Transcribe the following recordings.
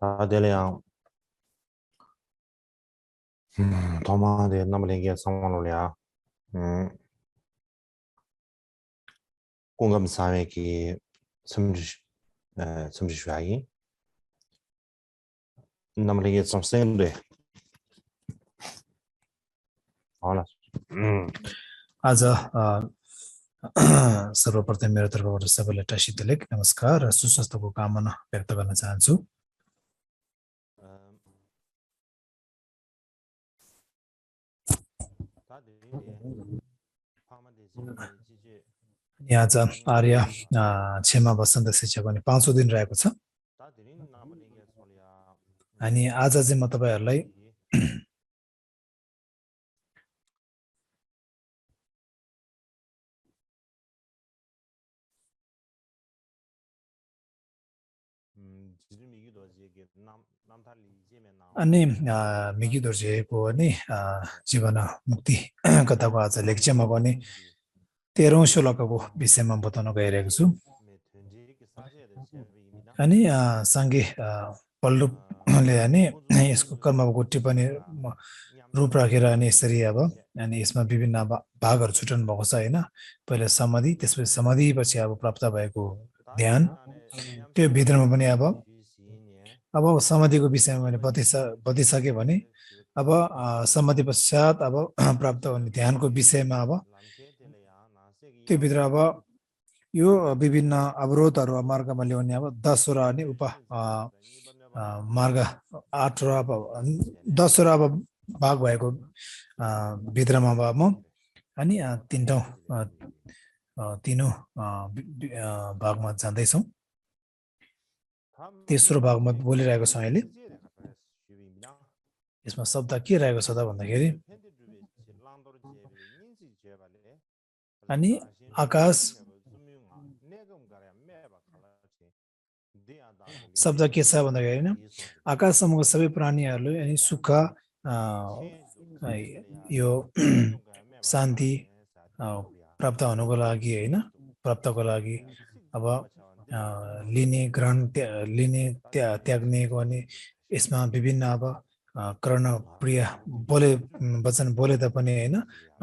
다들이랑 도마데 남레게 상관로야 음 공감 사회기 섬지 섬지 슈아이 남레게 something होला आज सर्वप्रथम मेरो तर्फबाट सबैलाई टाशीतलेक नमस्कार र सुस्वास्थ्यको कामना व्यक्त गर्न चाहन्छु। यहाँ आज आर्य क्षमा वसन्त शिक्षाको नि 5औं दिन रहेको छ अनि आज चाहिँ म तपाईहरुलाई अनि मिगी दोर्जेको नि जीवन मुक्ति कथाको आज लेक्चरमा पनि 13औं श्लोकको विषयमा बताउन गइरहेको छु। अनि सँगै पल्लुले अनि यसको कर्मको टिप्पणी रूप राखेर अनि यसरी अब अनि यसमा विभिन्न भागहरु छुट्याउनु भएको छ हैन। पहिले समाधि, त्यसपछि समाधिपछि अब प्राप्त भएको ध्यान, त्यो भित्रमा पनि अब समाधिको विषयमा मैले बताइसके भने अब समाधि पश्चात अब प्राप्त हुने ध्यानको विषयमा अब त्यो भित्र अब यो विभिन्न अवरोधहरु मार्गमा ल्याउने अब 10 वटा अनि मार्ग 8 वटा अब 10 वटा अब भाग भएको भित्रमा अब म अनि तीनौं भागमा जाँदै छौं। तेस्रो भागमा बोलिरहेको छ अहिले। यसमा शब्द के रहेको छ त भन्दाखेरि अनि आकाश शब्द के छ भन्दाखेरि हैन आकाशसम्मको सबै प्राणीहरुले अनि सुख यो शान्ति प्राप्त हुनको लागि हैन प्राप्तको लागि अब लिने ग्रहण लिने त्याग्नेको अनि यसमा विभिन्न अब कर्ण प्रिय बोले वचन बोले तापनि हैन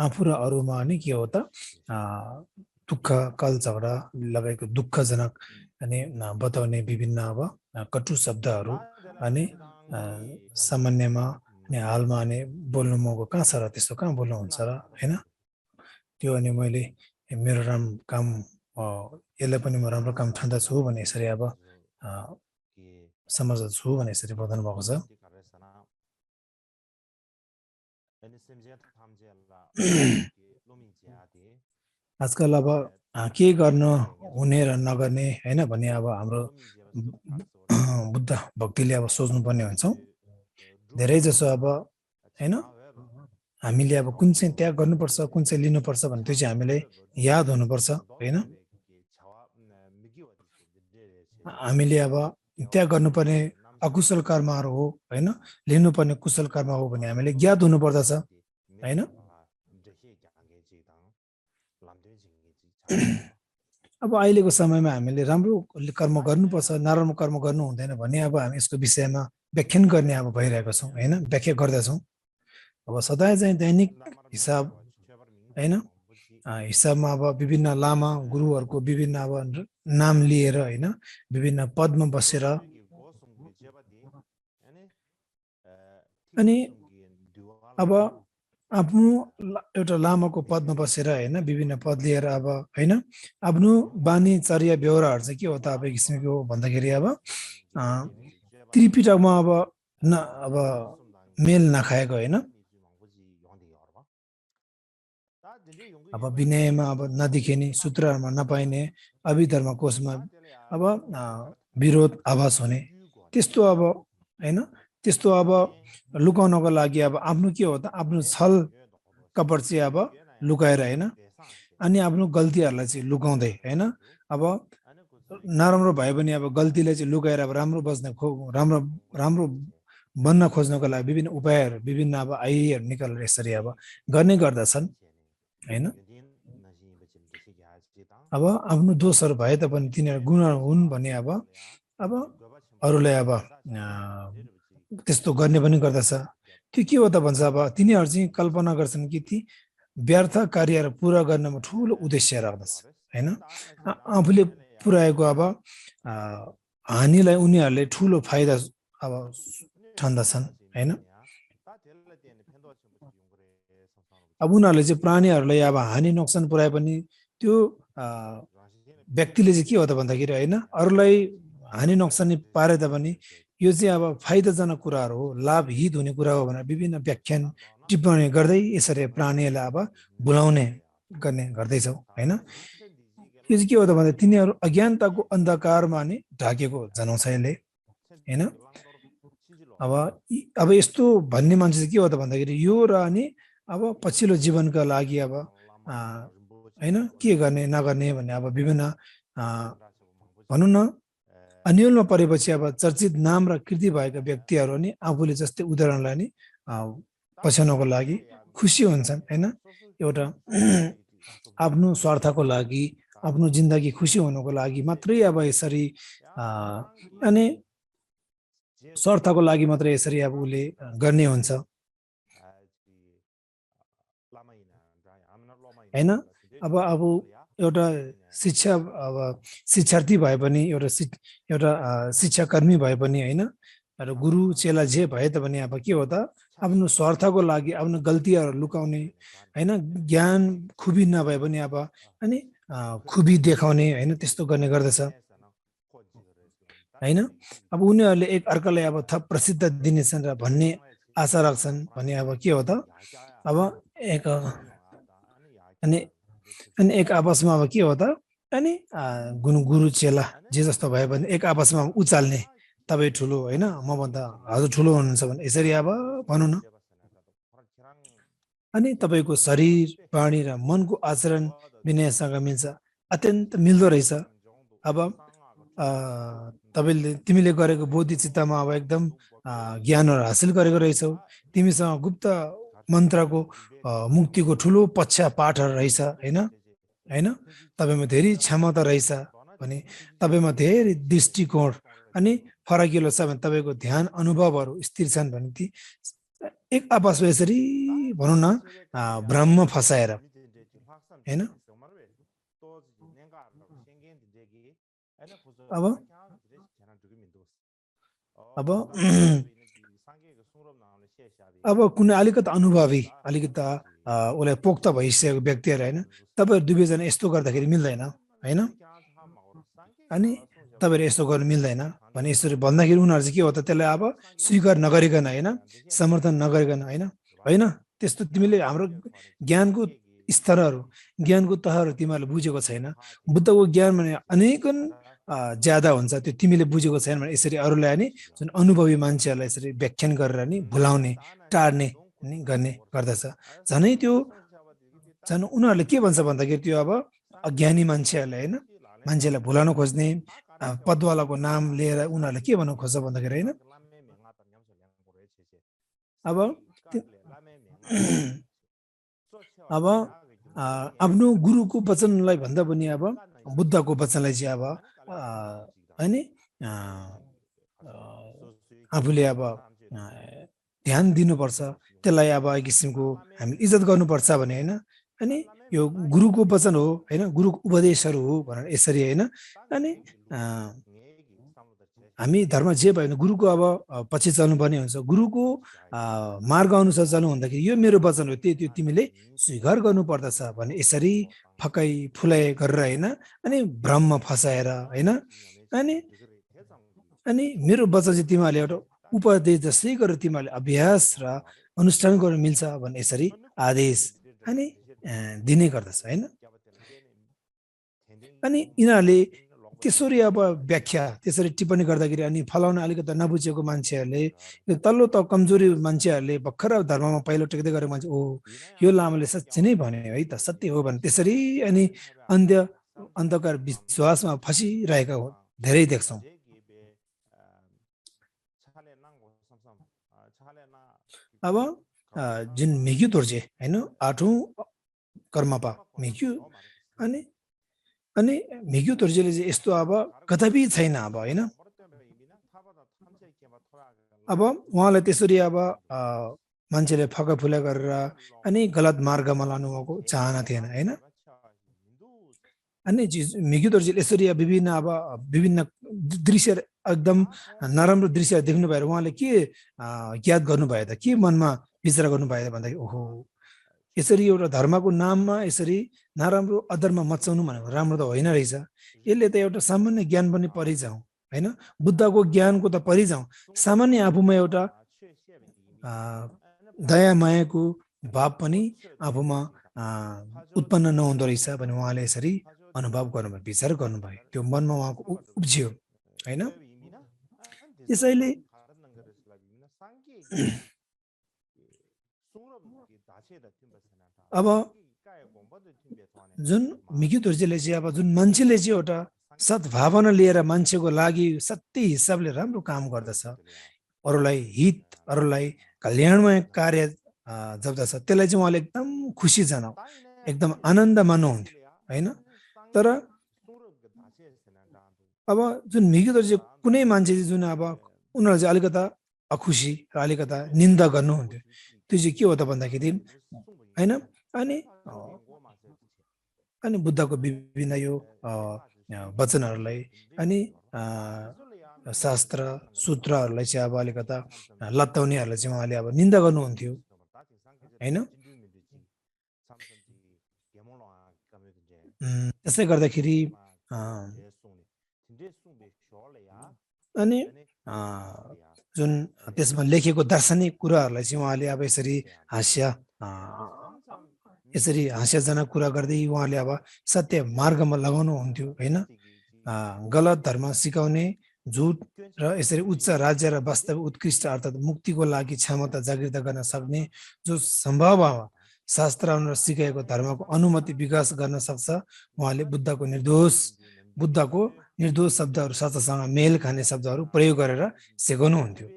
आफू र अरूमा अनि के हो त दुःख कल झगडा लगाएको दुःखजनक अनि बताउने विभिन्न अब कटु शब्दहरु अनि सामान्यमा अनि हालमा अनि बोल्नु मको कहाँ छ र त्यस्तो कहाँ बोल्नु हुन्छ र हैन। त्यो अनि मैले मेरो काम यसलाई पनि म राम्रो काम ठान्दछु भने यसरी अब समझछु भने यसरी बताउनु भएको छ। आजकल अब के गर्न हुने र नगर्ने हैन भने अब हाम्रो बुद्ध भक्तिले अब सोच्नु पर्ने हुन्छ। धेरै जसो अब हैन हामीले अब कुन चाहिँ त्याग गर्नुपर्छ कुन चाहिँ लिनुपर्छ भने त्यो चाहिँ हामीले याद हुनुपर्छ हैन। हामीले अब त्याग गर्नुपर्ने अकुशल कर्महरु हो हैन लिनुपर्ने कुशल कर्म हो भने हामीले ज्ञात हुनुपर्दछ हैन। अब अहिलेको समयमा हामीले राम्रो कर्म गर्नुपर्छ नराम्रो कर्म गर्नु हुँदैन भने अब हामी यसको विषयमा व्याख्यान गर्ने अब भइरहेको छौं हैन व्याख्या गर्दै छौं। अब सधैं चाहिँ दैनिक हिसाब हैन हिसाबमा अब विभिन्न लामा गुरुहरुको विभिन्न अब नाम लिएर हैन विभिन्न पदमा बसेर अनि अब आफ्नो एउटा लामाको पदमा बसेर हैन विभिन्न पद लिएर अब हैन आफ्नो बानी चर्या व्यवहारहरु चाहिँ के हो त अब किसिमको भन्दाखेरि अब त्रिपिटकमा अब मेल नखाएको हैन। अब विनयमा अब नदेखिने सूत्रहरुमा नपाइने अभिधर्म कोशमा अब विरोध आभास हुने त्यस्तो अब हैन त्यस्तो अब लुकाउनको लागि अब आफ्नो के हो त आफ्नो छल कपट चाहिँ अब लुकाएर हैन अनि आफ्नो गल्तीहरुलाई चाहिँ लुकाउँदै हैन अब नराम्रो भए पनि अब गल्तीले चाहिँ लुकाएर अब राम्रो राम्रो बन्न खोज्नको लागि विभिन्न उपायहरु विभिन्न अब आइडियाहरु निकालेर यसरी अब गर्ने गर्दछन् हैन। अब आफ्नो दोषहरु भए तापनि तिनीहरु गुण हुन् भने अब अरूलाई अब त्यस्तो गर्ने पनि गर्दछ त्यो के हो त भन्छ अब तिनीहरू चाहिँ कल्पना गर्छन् कि ती व्यर्थ कार्यहरू पुरा गर्नमा ठुलो उद्देश्य राख्दछ हैन आफूले पुर्याएको अब हानिलाई उनीहरूले ठुलो फाइदा अब ठान्दछन् हैन अब उनीहरूले चाहिँ प्राणीहरूलाई अब हानि नोक्सान पुर्याए पनि त्यो व्यक्तिले चाहिँ के हो त भन्दाखेरि हैन अरूलाई हानि नोक्सान पारे तापनि यो चाहिँ अब फाइदाजनक कुराहरू हो लाभ हित हुने कुरा हो भनेर विभिन्न व्याख्यान टिप्पणी गर्दै यसरी प्राणीहरूलाई अब बुलाउने गर्ने गर्दैछौ हैन यो चाहिँ के हो त भन्दा तिनीहरू अज्ञानताको अन्धकारमा नि ढाकेको जनाउँछ यसले हैन अब यस्तो भन्ने मान्छे चाहिँ के हो त भन्दाखेरि यो र अनि अब पछिल्लो जीवनका लागि अब हैन के गर्ने नगर्ने भन्ने अब विभिन्न भनौँ न अन्यलमा परेपछि अब चर्चित नाम र कृति भएका व्यक्तिहरू नि आफूले जस्तै उदाहरणलाई नि पछ्याउनको लागि खुसी हुन्छन् हैन एउटा आफ्नो स्वार्थको लागि आफ्नो जिन्दगी खुसी हुनको लागि मात्रै अब यसरी अनि स्वार्थको लागि मात्रै यसरी अब उसले गर्ने हुन्छ हैन अब एउटा शिक्षा अब शिक्षार्थी भए पनि एउटा शिक्षाकर्मी भए पनि हैन र गुरु चेला जे भए तापनि अब के हो त आफ्नो स्वार्थको लागि आफ्नो गल्तीहरू लुकाउने हैन ज्ञान खुबी नभए पनि अब अनि खुबी देखाउने हैन त्यस्तो गर्ने गर्दछ हैन अब उनीहरूले एक अर्कालाई अब थप प्रसिद्ध दिनेछन् र भन्ने आशा राख्छन् भने अब के हो त अब एक अनि एक आपसमा अब के हो त अनि गुरु चेला जे जस्तो भए पनि एक आपसमा उचाल्ने तपाईँ ठुलो हैन मभन्दा हजुर ठुलो हुनुहुन्छ भने यसरी अब भनौँ न अनि तपाईँको शरीर प्राणी र मनको आचरण विनयसँग मिल्छ अत्यन्त मिल्दो रहेछ अब तिमीले गरेको बोधि चित्तमा अब एकदम ज्ञानहरू हासिल गरेको रहेछौ तिमीसँग गुप्त मन्त्रको मुक्तिको ठुलो पक्ष पाठहरू रहेछ हैन हैन तपाईमा धेरै क्षमता रहेछ भने तपाईमा धेरै दृष्टिकोण अनि फरकिलो छ भने तपाईको ध्यान अनुभवहरू स्थिर छन् भने ती एक आपसमा यसरी भनौँ न ब्रह्म फसाएर हैन अब कुनै अलिकति अनुभवी अलिकति उसलाई पोख्त भइसकेको व्यक्तिहरू हैन तपाईहरु दुवैजना यस्तो गर्दाखेरि मिल्दैन हैन अनि तपाईहरु यस्तो गर्नु मिल्दैन भने यसरी भन्दाखेरि उनीहरु चाहिँ के हो त त्यसलाई अब स्वीकार नगरिकन हैन समर्थन नगरिकन हैन हैन त्यस्तो तिमीले हाम्रो ज्ञानको स्तरहरू ज्ञानको तहहरू तिमीले बुझेको छैन बुद्धको ज्ञान भने अनेकन ज्यादा हुन्छ त्यो तिमीले बुझेको छैन भने यसरी अरूलाई नि जुन अनुभवी मान्छेहरूलाई यसरी व्याख्यान गरेर नि भुलाउने टार्ने नि गर्ने गर्दछ झनै त्यो झन् उनीहरूले के भन्छ भन्दाखेरि त्यो अब अज्ञानी मान्छेहरूले हैन मान्छेलाई भुलाउन खोज्ने पदवालाको नाम लिएर उनीहरूले के भन्न खोज्छ भन्दाखेरि हैन अब आफ्नो गुरुको वचनलाई भन्दा पनि अब बुद्धको वचनलाई चाहिँ अब हैन आफूले अब ध्यान दिनुपर्छ त्यसलाई अब एक किसिमको हामी इज्जत गर्नुपर्छ भने हैन अनि यो गुरुको वचन हो हैन गुरुको उपदेशहरू हो भनेर यसरी हैन अनि हामी धर्म जे भयो भने गुरुको अब पछि चल्नुपर्ने हुन्छ गुरुको मार्ग अनुसार चल्नु भन्दाखेरि यो मेरो वचन हो त्यो तिमीले स्वीकार गर्नु पर्दछ भने यसरी फकाइ फुलाइ गरेर हैन अनि भ्रम फसाएर हैन अनि मेरो वचन चाहिँ तिमीले एउटा उपदेश जस्तै गरेर तिमीले अभ्यास र अनुष्ठान गर्न मिल्छ भने यसरी आदेश अनि दिने गर्दछ हैन अनि यिनीहरूले त्यसरी अब व्याख्या त्यसरी टिप्पणी गर्दाखेरि अनि फलाउन अलिकति नबुझेको मान्छेहरूले तल्लो त कमजोरी मान्छेहरूले भर्खर धर्ममा पहिलो टेक्दै गरेको मान्छे ओ यो लामाले साँच्चै नै भन्यो है त सत्य हो भने त्यसरी अनि अन्धकार विश्वासमा फसिरहेका धेरै देख्छौँ अब जुन मिग्यु तोर्जे हैन 8औं कर्मपा मिग्यु अनि मिग्यु तोर्जेले चाहिँ यस्तो अब कतै छैन अब हैन अब उहाँलाई त्यसरी अब मान्छेले फकाफुला गरेर अनि गलत मार्गमा लानुभएको चाहना थिएन हैन अनि मिगी दर्जीले यसरी विभिन्न दृश्य एकदम नराम्रो दृश्य देख्नु भएर उहाँले के याद गर्नुभयो त के मनमा विचार गर्नुभयो भन्दा ओहो यसरी एउटा धर्मको नाममा यसरी नराम्रो अधर्म मचाउनु भनेको राम्रो त होइन रहेछ यसले त एउटा सामान्य ज्ञान पनि परिजाउँ हैन बुद्धको ज्ञानको त परिजाउँ सामान्य आफूमा एउटा दया मायाको भाव पनि आफूमा उत्पन्न नहुँदो रहेछ भने उहाँले यसरी अनुभव गर्नुभयो विचार गर्नुभयो त्यो मनमा उहाँको उब्जियो हैन त्यसैले अब जुन मिगी दर्जीले चाहिँ अब जुन मान्छेले चाहिँ एउटा सद्भावना लिएर मान्छेको लागि सत्य हिसाबले राम्रो काम गर्दछ अरूलाई हित अरूलाई कल्याणमय कार्य जब्दछ त्यसलाई चाहिँ उहाँले एकदम खुसी जनाउ एकदम आनन्द मान्नुहुन्थ्यो हैन तर अब जुन मिगी दर्जी कुनै मान्छे जुन अब उनीहरू चाहिँ अलिकता अखुसी र अलिकता निन्दा गर्नुहुन्थ्यो त्यो चाहिँ के हो त भन्दाखेरि हैन अनि बुद्धको विभिन्न यो वचनहरूलाई अनि शास्त्र सूत्रहरूलाई चाहिँ अब अलिकता लत्ताउनेहरूलाई चाहिँ उहाँले अब निन्दा गर्नुहुन्थ्यो हैन त्यसै गर्दाखेरि अनि जुन त्यसमा लेखेको दार्शनिक कुराहरूलाई चाहिँ उहाँले अब यसरी हास्यजनक कुरा गर्दै उहाँले अब सत्य मार्गमा लगाउनु हुन्थ्यो हैन गलत धर्म सिकाउने झुट र यसरी उच्च राज्य र वास्तविक उत्कृष्ट अर्थात् मुक्तिको लागि क्षमता जागृत गर्न सक्ने जो सम्भव शास्त्र अनुसार सिकाएको धर्मको अनुमति विकास गर्न सक्छ उहाँले बुद्धको निर्दोष शब्दहरू सत्यसँग मेल खाने शब्दहरू प्रयोग गरेर सिकाउनु हुन्थ्यो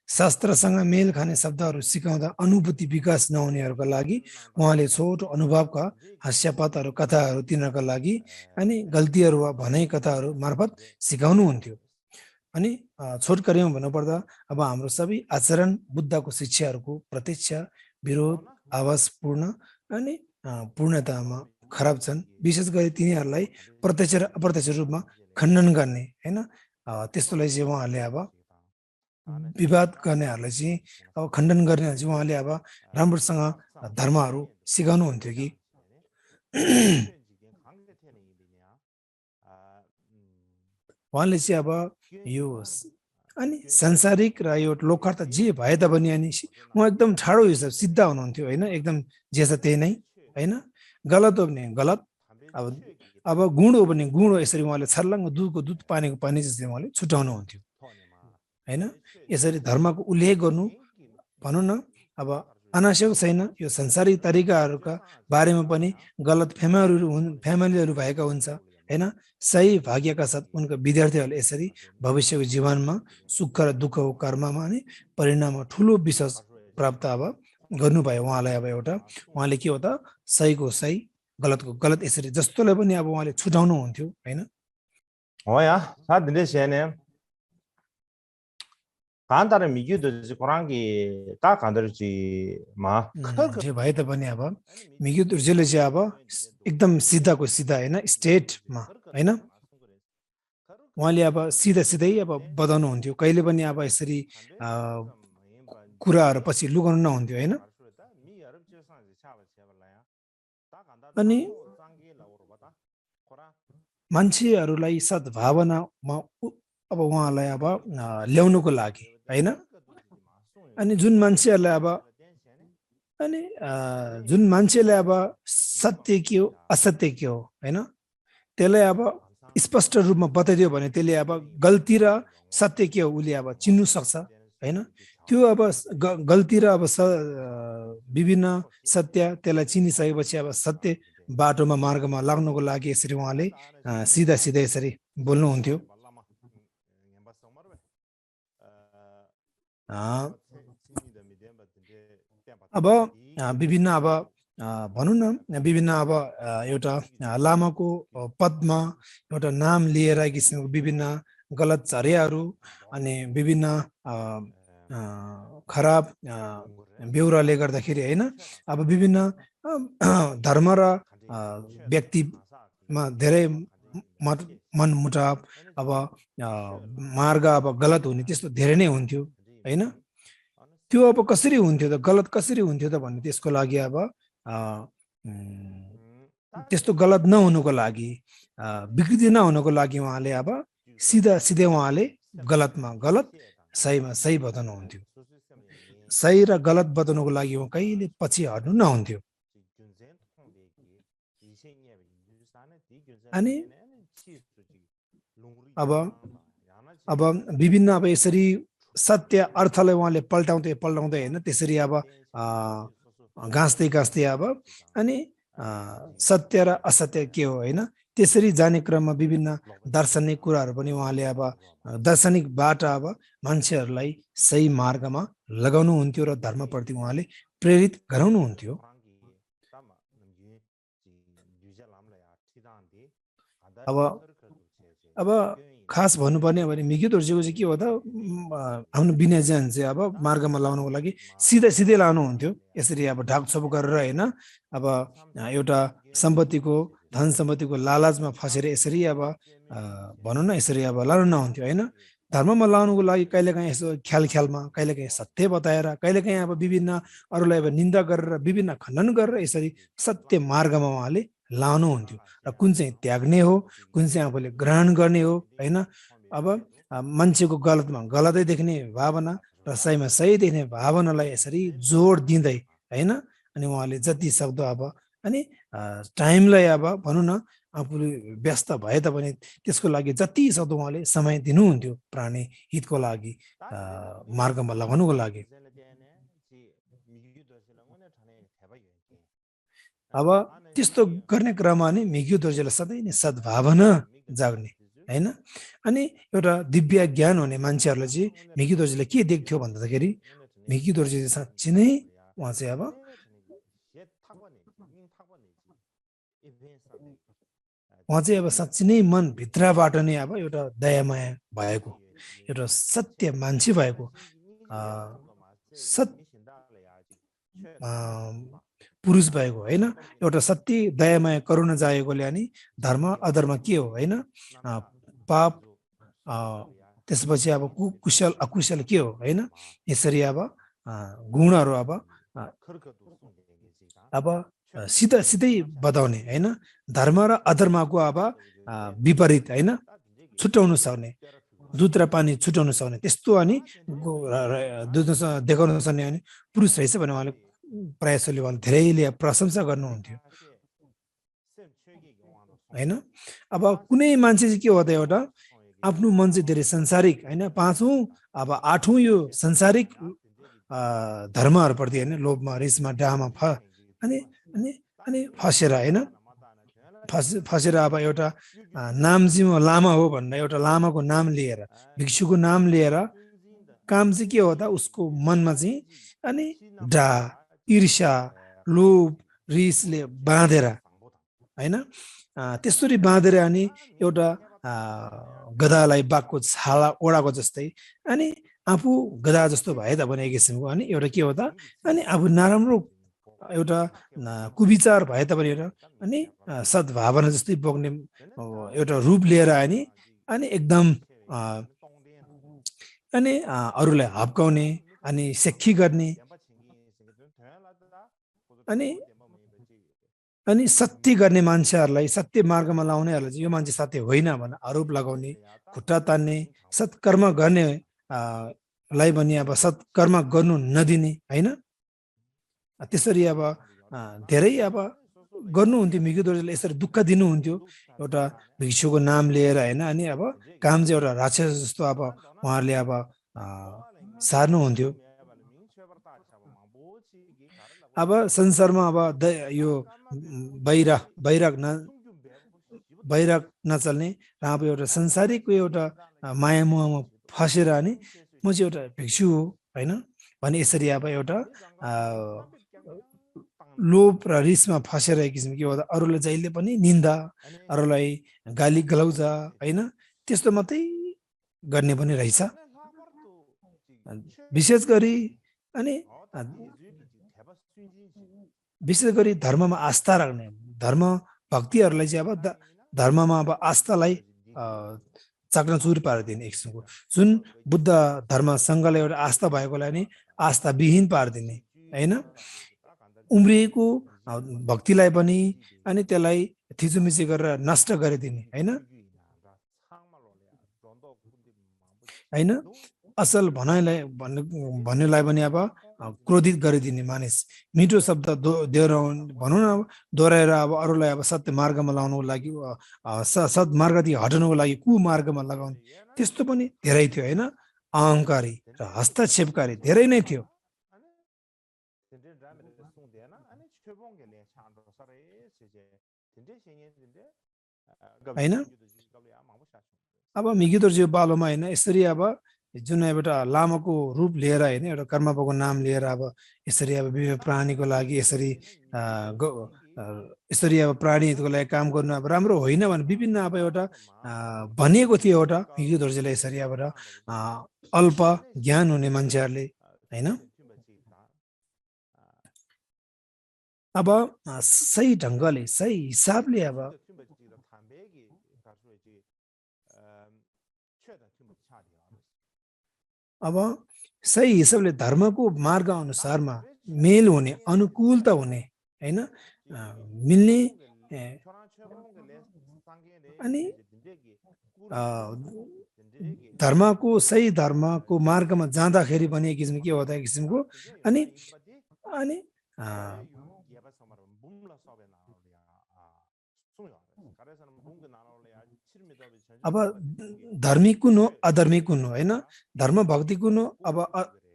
शास्त्रसँग मेल खाने शब्दहरू सिकाउँदा अनुभूति विकास नहुनेहरूका लागि उहाँले छोटो अनुभवका हास्यपातहरू कथाहरू तिनीहरूका लागि अनि गल्तीहरू वा भनाइ कथाहरू मार्फत सिकाउनु हुन्थ्यो अनि छोटकरीमा भन्नुपर्दा अब हाम्रो सबै आचरण बुद्धको शिक्षाहरूको प्रत्यक्ष विरोध आवाजपूर्ण अनि पूर्णतामा खराब छन् विशेष गरी तिनीहरूलाई प्रत्यक्ष र अप्रत्यक्ष रूपमा खण्डन गर्ने हैन त्यस्तोलाई चाहिँ उहाँहरूले अब विवाद गर्नेहरूलाई चाहिँ अब खण्डन गर्नेहरू चाहिँ उहाँले अब राम्रोसँग धर्महरू सिकाउनु हुन्थ्यो कि उहाँले चाहिँ अब यो अनि सांसारिक र यो लोकार्थ जे भए तापनि अनि उहाँ एकदम ठाडो हिसाब सिद्ध हुनुहुन्थ्यो होइन एकदम जे छ त्यही नै होइन गलत हो भने गलत अब गुण हो भने गुण हो यसरी उहाँले छर्लङ्ग दुधको दुध पानीको पानी जस्तै उहाँले छुट्याउनु हुन्थ्यो होइन यसरी धर्मको उल्लेख गर्नु भनौँ न अब अनावश्यक छैन यो संसारिक तरिकाहरूका बारेमा पनि गलत फ्यामिलीहरू भएका हुन्छ हैन सही भाग्यका साथ उनको विद्यार्थीहरूले यसरी भविष्यको जीवनमा सुख र दुःखको कर्ममा अनि परिणाममा ठुलो विश्वास प्राप्त अब गर्नुभयो उहाँलाई अब एउटा उहाँले के हो त सहीको सही गलतको गलत यसरी जस्तोलाई पनि अब उहाँले छुटाउनु हुन्थ्यो हैन 간단한 미규도 고랑기 딱 간다르지 마 जे भए तापनि अब मिगी दर्जीले चाहिँ अब एकदम सिधाको सिधा हैन स्टेटमा हैन उहाँले अब सिधै अब बताउनु हुन्थ्यो कहिले पनि अब यसरी कुराहरू पछि लुकाउनु नहुन्थ्यो हैन अनि मान्छेहरूलाई सद्भावनामा अब उहाँलाई अब ल्याउनुको लागि हैन अनि जुन मान्छेले अब सत्य के हो असत्य के हो हैन त्यसलाई अब स्पष्ट रूपमा बताइदियो भने त्यसले अब गल्ती र सत्य के हो उसले अब चिन्नु सक्छ हैन त्यो अब गल्ती र अब विभिन्न सत्य त्यसलाई चिनिसकेपछि अब सत्य बाटोमा मार्गमा लाग्नुको लागि यसरी उहाँले सिधा यसरी बोल्नुहुन्थ्यो अब विभिन्न अब भनौँ न विभिन्न अब एउटा लामाको पदमा एउटा नाम लिएर किसिमको विभिन्न गलत चर्याहरू अनि विभिन्न खराब बेउराले गर्दाखेरि हैन अब विभिन्न धर्म र व्यक्तिमा धेरै मनमुटाव अब मार्ग अब गलत हुने त्यस्तो धेरै नै हुन्थ्यो हैन त्यो अब कसरी हुन्थ्यो त गलत कसरी हुन्थ्यो त भन्ने त्यसको लागि अब त्यस्तो गलत नहुनुको लागि विकृति नहुनुको लागि उहाँले अब सिधै उहाँले गलतमा गलत सहीमा सही बताउनुहुन्थ्यो सही र गलत बताउनुको लागि उहाँ कहिले पछि हट्नु नहुन्थ्यो अनि अब विभिन्न अब यसरी सत्य अर्थलाई उहाँले पल्टाउँदै हैन त्यसरी अब गाँस्दै अब अनि सत्य र असत्य के हो हैन त्यसरी जाने क्रममा विभिन्न दार्शनिक कुराहरू पनि उहाँले अब दार्शनिकबाट अब मान्छेहरूलाई सही मार्गमा लगाउनु हुन्थ्यो र धर्मप्रति उहाँले प्रेरित गराउनुहुन्थ्यो अब खास भन्नुपर्ने भने मिग्यू दोर्जेको चाहिँ के हो त आफ्नो विनयजन चाहिँ अब मार्गमा लाउनको लागि सिधै लानुहुन्थ्यो यसरी अब ढाकछोप गरेर हैन अब एउटा धन सम्पत्तिको लालचमा फसेर यसरी अब भनौँ न यसरी अब लानु नहुन्थ्यो हैन धर्ममा लाउनुको लागि कहिलेकाहीँ यसो ख्यालमा कहिलेकाहीँ सत्य बताएर कहिलेकाहीँ अब विभिन्न अरूलाई अब निन्दा गरेर विभिन्न खण्डन गरेर यसरी सत्य मार्गमा उहाँले लाउनुहुन्थ्यो र कुन चाहिँ त्याग्ने हो कुन चाहिँ आफूले ग्रहण गर्ने हो हैन अब मान्छेको गलतमा गलतै देख्ने भावना र सहीमा सही देख्ने भावनालाई यसरी जोड दिँदै हैन अनि उहाँले जति सक्दो अब अनि टाइमलाई अब भनौँ न आफूले व्यस्त भए तापनि त्यसको लागि जति सक्दो उहाँले समय दिनुहुन्थ्यो प्राणी हितको लागि मार्गमा लगाउनुको लागि अब त्यस्तो गर्ने क्रममा नि मिग्यू दोर्जेलाई सधैँ नै सद्भावना जाग्ने हैन अनि एउटा दिव्य ज्ञान हुने मान्छेहरूलाई चाहिँ मिग्यू दोर्जेले के देख्थ्यो भन्दाखेरि मिग्यू दोर्जे साँच्चै नै उहाँ चाहिँ अब साँच्चै नै मनभित्रबाट नै अब एउटा दयामाया भएको एउटा सत्य मान्छे भएको पुरुष भएको हैन एउटा सत्य दयामाया करुणा जागेकोले अनि धर्म अधर्म के हो हैन पाप त्यसपछि अब कुशल अकुशल के हो हैन यसरी अब गुणहरू अब सिधै बताउने हैन धर्म र अधर्मको अब विपरीत हैन छुट्याउन सक्ने दुध र पानी छुट्याउन सक्ने त्यस्तो अनि देखाउन सक्ने अनि पुरुष रहेछ भने उहाँले प्रायशले उहाँले धेरैले प्रशंसा गर्नुहुन्थ्यो हैन अब कुनै मान्छे चाहिँ के हो त एउटा आफ्नो मन चाहिँ धेरै संसारिक हैन पाँचौं अब आठौं यो संसारिक धर्महरूप्रति हैन लोभमा रिसमा डाहमा अनि फसेर हैन फसेर अब एउटा नाम चाहिँ लामा हो भनेर एउटा लामाको नाम लिएर भिक्षुको नाम लिएर काम चाहिँ के हो त उसको मनमा चाहिँ अनि डाह ईर्ष्या लोभ रिसले बाँधेर हैन त्यसरी बाँधेर अनि एउटा गधालाई बाघको छाला ओडाको जस्तै अनि आफू गधा जस्तो भए तापनि एक किसिमको अनि एउटा के हो त अनि आफू नराम्रो एउटा कुविचार भए तापनि एउटा अनि सद्भावना जस्तै बोक्ने एउटा रूप लिएर अनि एकदम अनि अरूलाई हप्काउने अनि सेक्खी गर्ने अनि सत्य गर्ने मान्छेहरूलाई सत्य मार्गमा लाउनेहरूलाई चाहिँ यो मान्छे सत्य होइन भनेर आरोप लगाउने खुट्टा तान्ने सत्कर्म गर्ने लाई पनि अब सत्कर्म गर्नु नदिने हैन त्यसरी अब धेरै अब गर्नुहुन्थ्यो मिग्यू दोर्जेले यसरी दुःख दिनुहुन्थ्यो एउटा भिक्षुको नाम लिएर हैन अनि अब काम चाहिँ एउटा राक्षस जस्तो अब उहाँहरूले अब सार्नुहुन्थ्यो अब संसारमा अब यो बैराग नचल्ने र अब एउटा संसारिकको एउटा माया मोहमा फसेर अनि म चाहिँ एउटा भिक्षु हो हैन भने यसरी अब एउटा लोभ र रिसमा फसेर एक किसिमको के हो अरूलाई जहिले पनि निन्दा अरूलाई गाली गलौजा हैन त्यस्तो मात्रै गर्ने पनि रहेछ विशेष गरी अनि विशेष गरी धर्ममा आस्था राख्ने धर्म भक्तिहरूलाई चाहिँ अब धर्ममा अब आस्थालाई चकनाचुर पारिदिने एक किसिमको जुन बुद्ध धर्मसँगले एउटा आस्था भएकोलाई नि आस्था विहीन पारिदिने हैन उम्रिएको भक्तिलाई पनि अनि त्यसलाई थिचुमिची गरेर नष्ट गरिदिने हैन हैन असल भनाइलाई भन्नेलाई पनि अब क्रोधित गरिदिने मानिस मिठो शब्द भनौँ न अब दोहोऱ्याएर अब अरूलाई अब सत्य मार्गमा लाउनुको लागि सद्मार्गदेखि हटाउनुको लागि कुमार्गमा लगाउने त्यस्तो पनि धेरै थियो हैन अहङ्कारी र हस्तक्षेपकारी धेरै नै थियो हैन अब मिगिदोर्ज्यू बालोमा हैन यसरी अब जुन एउटा लामाको रूप लिएर हैन एउटा कर्मको नाम लिएर अब यसरी अब विभिन्न प्राणीको लागि यसरी यसरी अब प्राणीहरूको लागि काम गर्नु अब राम्रो होइन भने विभिन्न अब एउटा भनिएको थियो एउटा मिगिदोर्ज्यूले यसरी अब अल्प ज्ञान हुने मान्छेहरूले हैन अब सही ढङ्गले सही हिसाबले अब सही हिसाबले धर्मको मार्ग अनुसारमा मेल हुने अनुकूलता हुने हैन मिल्ने अनि धर्मको सही धर्मको मार्गमा जाँदाखेरि पनि एक किसिमको के होता एक किसिमको अनि अनि अब धर्मी कुन हो अधर्मी कुन हो हैन धर्म भक्ति कुन हो अब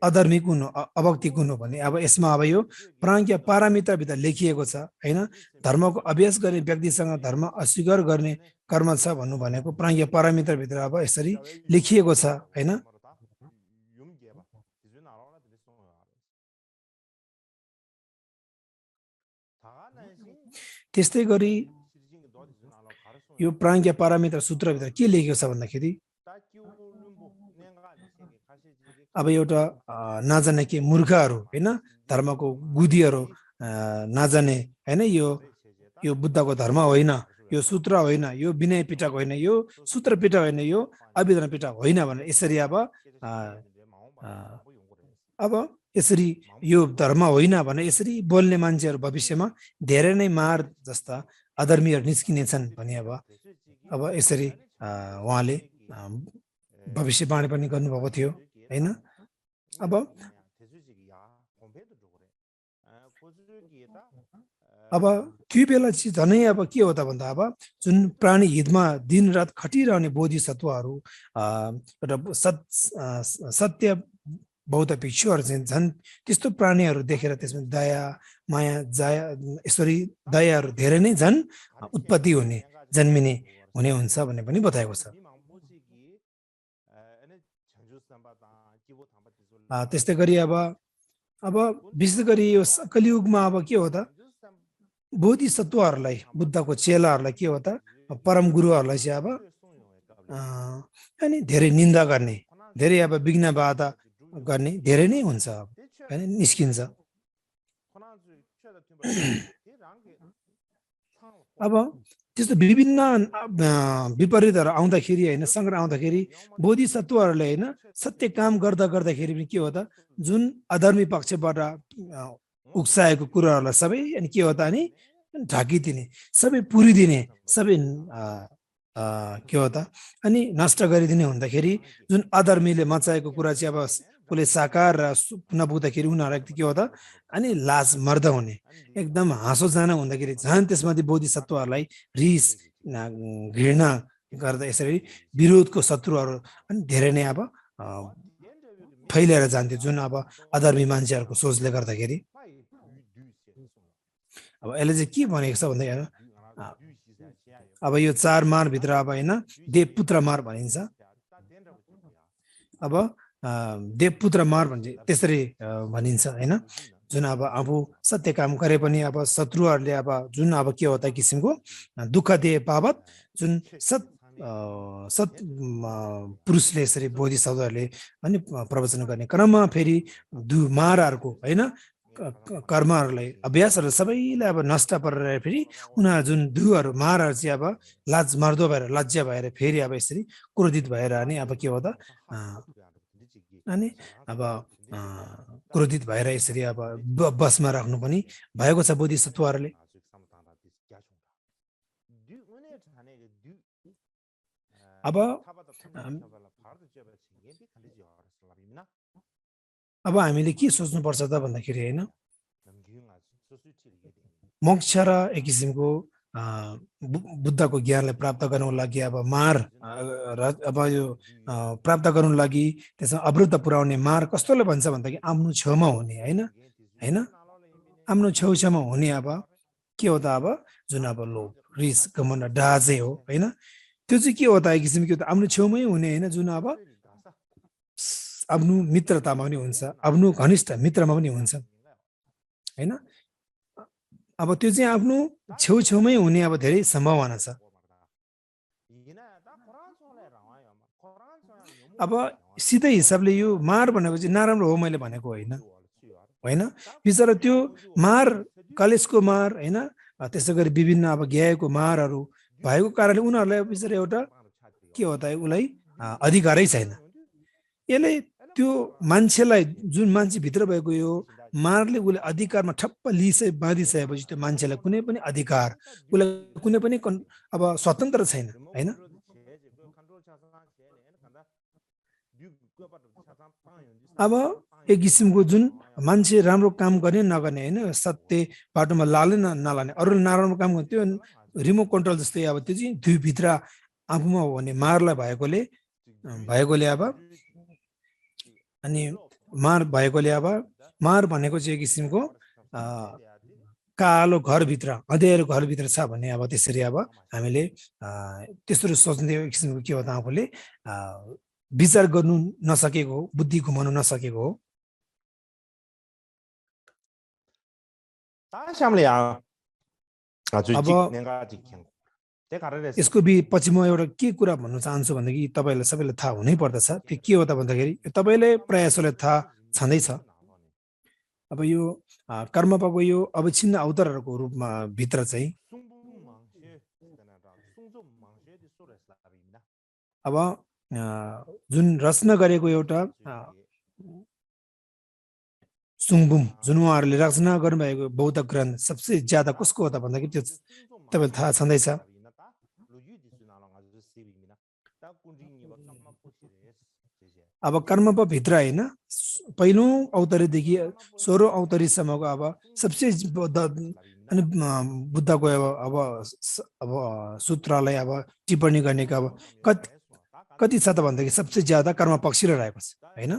अधर्मी कुन हो अभक्ति कुन हो भने अब यसमा अब यो प्राज्ञ पारमिता भित्र लेखिएको छ हैन धर्मको अभ्यास गर्ने व्यक्तिसँग धर्म अस्वीकार गर्ने कर्म छ भन्नु भनेको प्राज्ञ पारमिता भित्र अब यसरी लेखिएको छ हैन त्यस्तै गरी यो प्राज्ञ पारमिता सूत्रभित्र के लेखेको छ भन्दाखेरि अब एउटा नजाने के मूर्खहरू हैन धर्मको गुदीहरू नजाने हैन यो बुद्धको धर्म होइन यो सूत्र होइन यो विनय पिटक होइन यो सूत्र पिटक होइन यो अभिधान पिटक होइन भनेर यसरी अब यसरी यो धर्म होइन भने यसरी बोल्ने मान्छेहरू भविष्यमा धेरै नै मार जस्ता अधर्मीहरू निस्किनेछन् भने अब यसरी उहाँले भविष्यवाणी पनि गर्नुभएको थियो हैन अब त्यो बेला चाहिँ झनै अब के हो त भन्दा अब जुन प्राणी हितमा दिनरात खटिरहने बोधिसत्वहरू एउटा सत्य बौद्ध भिक्षुहरू चाहिँ झन् त्यस्तो प्राणीहरू देखेर त्यसमा दया माया जाया यसरी दयाहरू धेरै नै झन् उत्पत्ति हुने जन्मिने हुने हुन्छ भन्ने पनि बताएको छ त्यस्तै गरी अब विशेष गरी यो कलियुगमा अब के हो त बोधिसत्वहरूलाई बुद्धको चेलाहरूलाई के हो त परम गुरुहरूलाई चाहिँ अब अनि धेरै निन्दा गर्ने धेरै अब विघ्न बाधा गर्ने धेरै नै हुन्छ हैन निस्किन्छ अब त्यस्तो विभिन्न विपरीतहरू आउँदाखेरि हैन सङ्कट आउँदाखेरि बोधिसत्वहरूले हैन सत्य काम गर्दाखेरि पनि के हो त जुन अधर्मी पक्षबाट उक्साएको कुराहरूलाई सबै अनि के हो त अनि ढाकिदिने सबै पुरिदिने सबै के हो त अनि नष्ट गरिदिने हुँदाखेरि जुन अधर्मीले मचाएको कुरा चाहिँ अब उसले साकार र नपुग्दाखेरि उनीहरूलाई के हो त अनि लाज मर्द हुने एकदम हाँसोजना हुँदाखेरि झन् त्यसमाथि बोधिसत्वहरूलाई रिस घृणा गर्दा यसरी विरोधको शत्रुहरू अनि धेरै नै अब फैलिएर जान्थ्यो जुन अब अधर्मी मान्छेहरूको सोचले गर्दाखेरि अब यसले चाहिँ के भनेको छ भन्दा अब यो चार मारभित्र अब होइन देवपुत्र मार भनिन्छ अब देवपुत्र मार भन्छ त्यसरी भनिन्छ हैन जुन अब सत्य काम गरे पनि अब शत्रुहरूले अब जुन अब के हो त किसिमको दुःख दिए बाबत जुन पुरुषले यसरी बोधि शब्दहरूले अनि प्रवचन गर्ने क्रममा फेरि मारहरूको हैन कर्महरूलाई अभ्यासहरू सबैलाई अब नष्ट पारेर फेरि उनीहरू जुन दुहरू मारहरू चाहिँ अब लाज मर्दो भएर लज्जा भएर फेरि अब यसरी क्रोधित भएर अनि अब के हो त अनि अब क्रोधित भएर यसरी अब बसमा राख्नु पनि भएको छ बोधिसत्वहरूले। अब हामीले के सोच्नुपर्छ त भन्दाखेरि हैन मोक्ष र एक किसिमको बुद्धको ज्ञानलाई प्राप्त गर्नको लागि अब मार अब यो प्राप्त गर्नको लागि त्यसमा अवरुद्ध पुर्याउने मार कस्तोले भन्छ भन्दाखेरि आफ्नो छेउमा हुने हैन हैन आफ्नो छेउछाउमा हुने अब के हो त अब जुन अब लोभ रिस घमण्ड डाजे हो हैन त्यो चाहिँ के हो त एक किसिमको त आफ्नो छेउमै हुने हैन जुन अब आफ्नो मित्रतामा पनि हुन्छ आफ्नो घनिष्ठ मित्रमा पनि हुन्छ हैन अब त्यो चाहिँ आफ्नो छेउछेउमै हुने अब धेरै सम्भावना छ। अब सिधै हिसाबले यो मार भनेको चाहिँ नराम्रो हो मैले भनेको होइन हैन बिचरा त्यो मार कलेजको मार हैन त्यसै गरी विभिन्न अब ज्ञानको मारहरू भएको कारणले उनीहरूलाई बिचरा एउटा के हो त उलाई अधिकारै छैन। यसले त्यो मान्छेलाई जुन मान्छे भित्र भएको यो मारले उसले अधिकारमा ठप्प बाँधिसकेपछि त्यो मान्छेलाई कुनै पनि अधिकार उसलाई कुनै पनि अब स्वतन्त्र छैन हैन। अब एक किसिमको जुन मान्छे राम्रो काम गर्ने नगर्ने हैन सत्य बाटोमा लाले नलाने अरूले नराम्रो काम गर्ने त्यो रिमोट कन्ट्रोल जस्तै अब त्यो चाहिँ दुई भित्र आफूमा हुने मारलाई भएकोले अब अनि मार भएकोले अब मार भनेको चाहिँ एक किसिमको कालो घरभित्र अँध्यारो घरभित्र छ भन्ने अब त्यसरी अब हामीले त्यसरी सोच्ने एक किसिमको के हो त आफूले विचार गर्नु नसकेको हो बुद्धि घुमाउनु नसकेको हो। यसको पछि म एउटा के कुरा भन्न चाहन्छु भनेदेखि तपाईलाई सबैलाई थाहा हुनै पर्दछ त्यो के हो त भन्दाखेरि तपाईलाई प्रयासलाई थाहा छँदैछ। अब यो कर्मपाको यो अवच्छिन्न अवतारहरूको रूपमा भित्र चाहिँ अब जुन रचना गरेको एउटा सुङबुम जुन उहाँहरूले रचना गर्नुभएको बौद्ध ग्रन्थ सबसे ज्यादा कसको हो त भन्दाखेरि त्यो तपाईलाई थाहा छँदैछ। अब कर्मप भित्र हैन पहिलो अवतारीदेखि 16औं अवतारीसम्मको अब सबसे अनि बुद्धको अब सूत्रलाई अब टिप्पणी गर्नेको अब कति छ त भन्दाखेरि सबसे ज्यादा कर्म पक्ष रहेको छ हैन।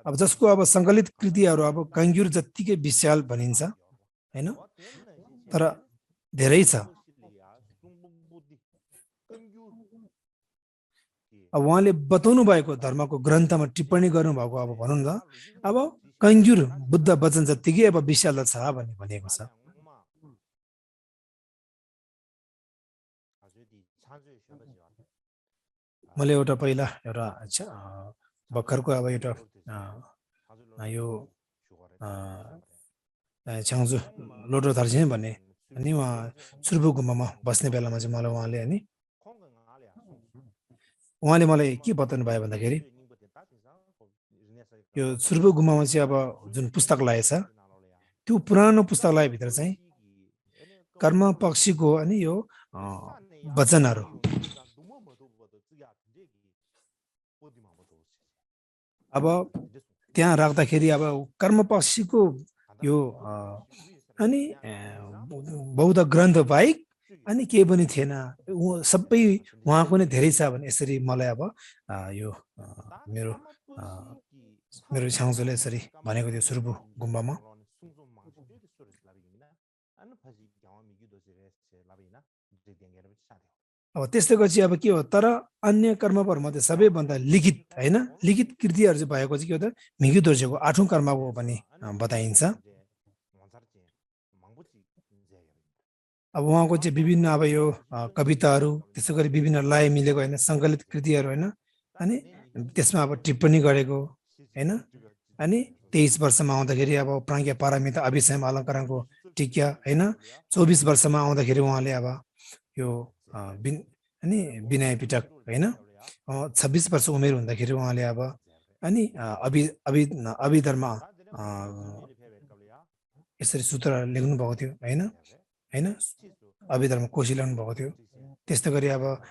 अब जसको अब संकलित कृतिहरू अब कंग्युर जत्तिकै विशाल भनिन्छ हैन तर धेरै छ। अब उहाँले बताउनु भएको धर्मको ग्रन्थमा टिप्पणी गर्नुभएको अब भनौँ न अब कंग्युर बुद्ध वचन जत्तिकै अब विशालता छ भन्ने भनिएको छ। मैले एउटा पहिला एउटा भर्खरको अब एउटा यो छ्याङ्जु लोटो थर्सिने भन्ने अनि उहाँ सुर्बु गुम्बामा बस्ने बेलामा चाहिँ मलाई उहाँले मलाई के बताउनु भयो भन्दाखेरि यो सुर्बु गुम्बामा चाहिँ अब जुन पुस्तकालय छ त्यो पुरानो पुस्तकालयभित्र चाहिँ कर्म पक्षीको अनि यो वचनहरू अब त्यहाँ राख्दाखेरि अब कर्म पक्षीको यो अनि बौद्ध ग्रन्थ बाहेक अनि केही पनि थिएन सबै उहाँको नै धेरै छ भने यसरी मलाई अब यो मेरो छ्याङ्जुले यसरी भनेको थियो सुर्बु गुम्बामा। अब त्यस्तै गरी अब के हो तर अन्य कर्महरूमध्ये सबैभन्दा लिखित हैन लिखित कृतिहरू चाहिँ भएको चाहिँ के हो त मिग्यु दोर्जेको 8औं कर्मको पनि बताइन्छ। अब उहाँको चाहिँ विभिन्न अब यो कविताहरू त्यसै गरी विभिन्न लय मिलेको होइन सङ्कलित कृतिहरू होइन अनि त्यसमा अब टिप्पणी गरेको होइन अनि 23 वर्षमा आउँदाखेरि अब प्राज्ञ पारमिता अभिषेम अलङ्करणको टिका होइन 24 वर्षमा आउँदाखेरि उहाँले अब यो अनि विनय पिटक होइन 26 वर्ष उमेर हुँदाखेरि उहाँले अब अनि अभिधर्म यसरी सूत्र लेख्नु भएको थियो होइन होइन अभिधर्म कोशी लेख्नु भएको थियो त्यस्तै गरी अब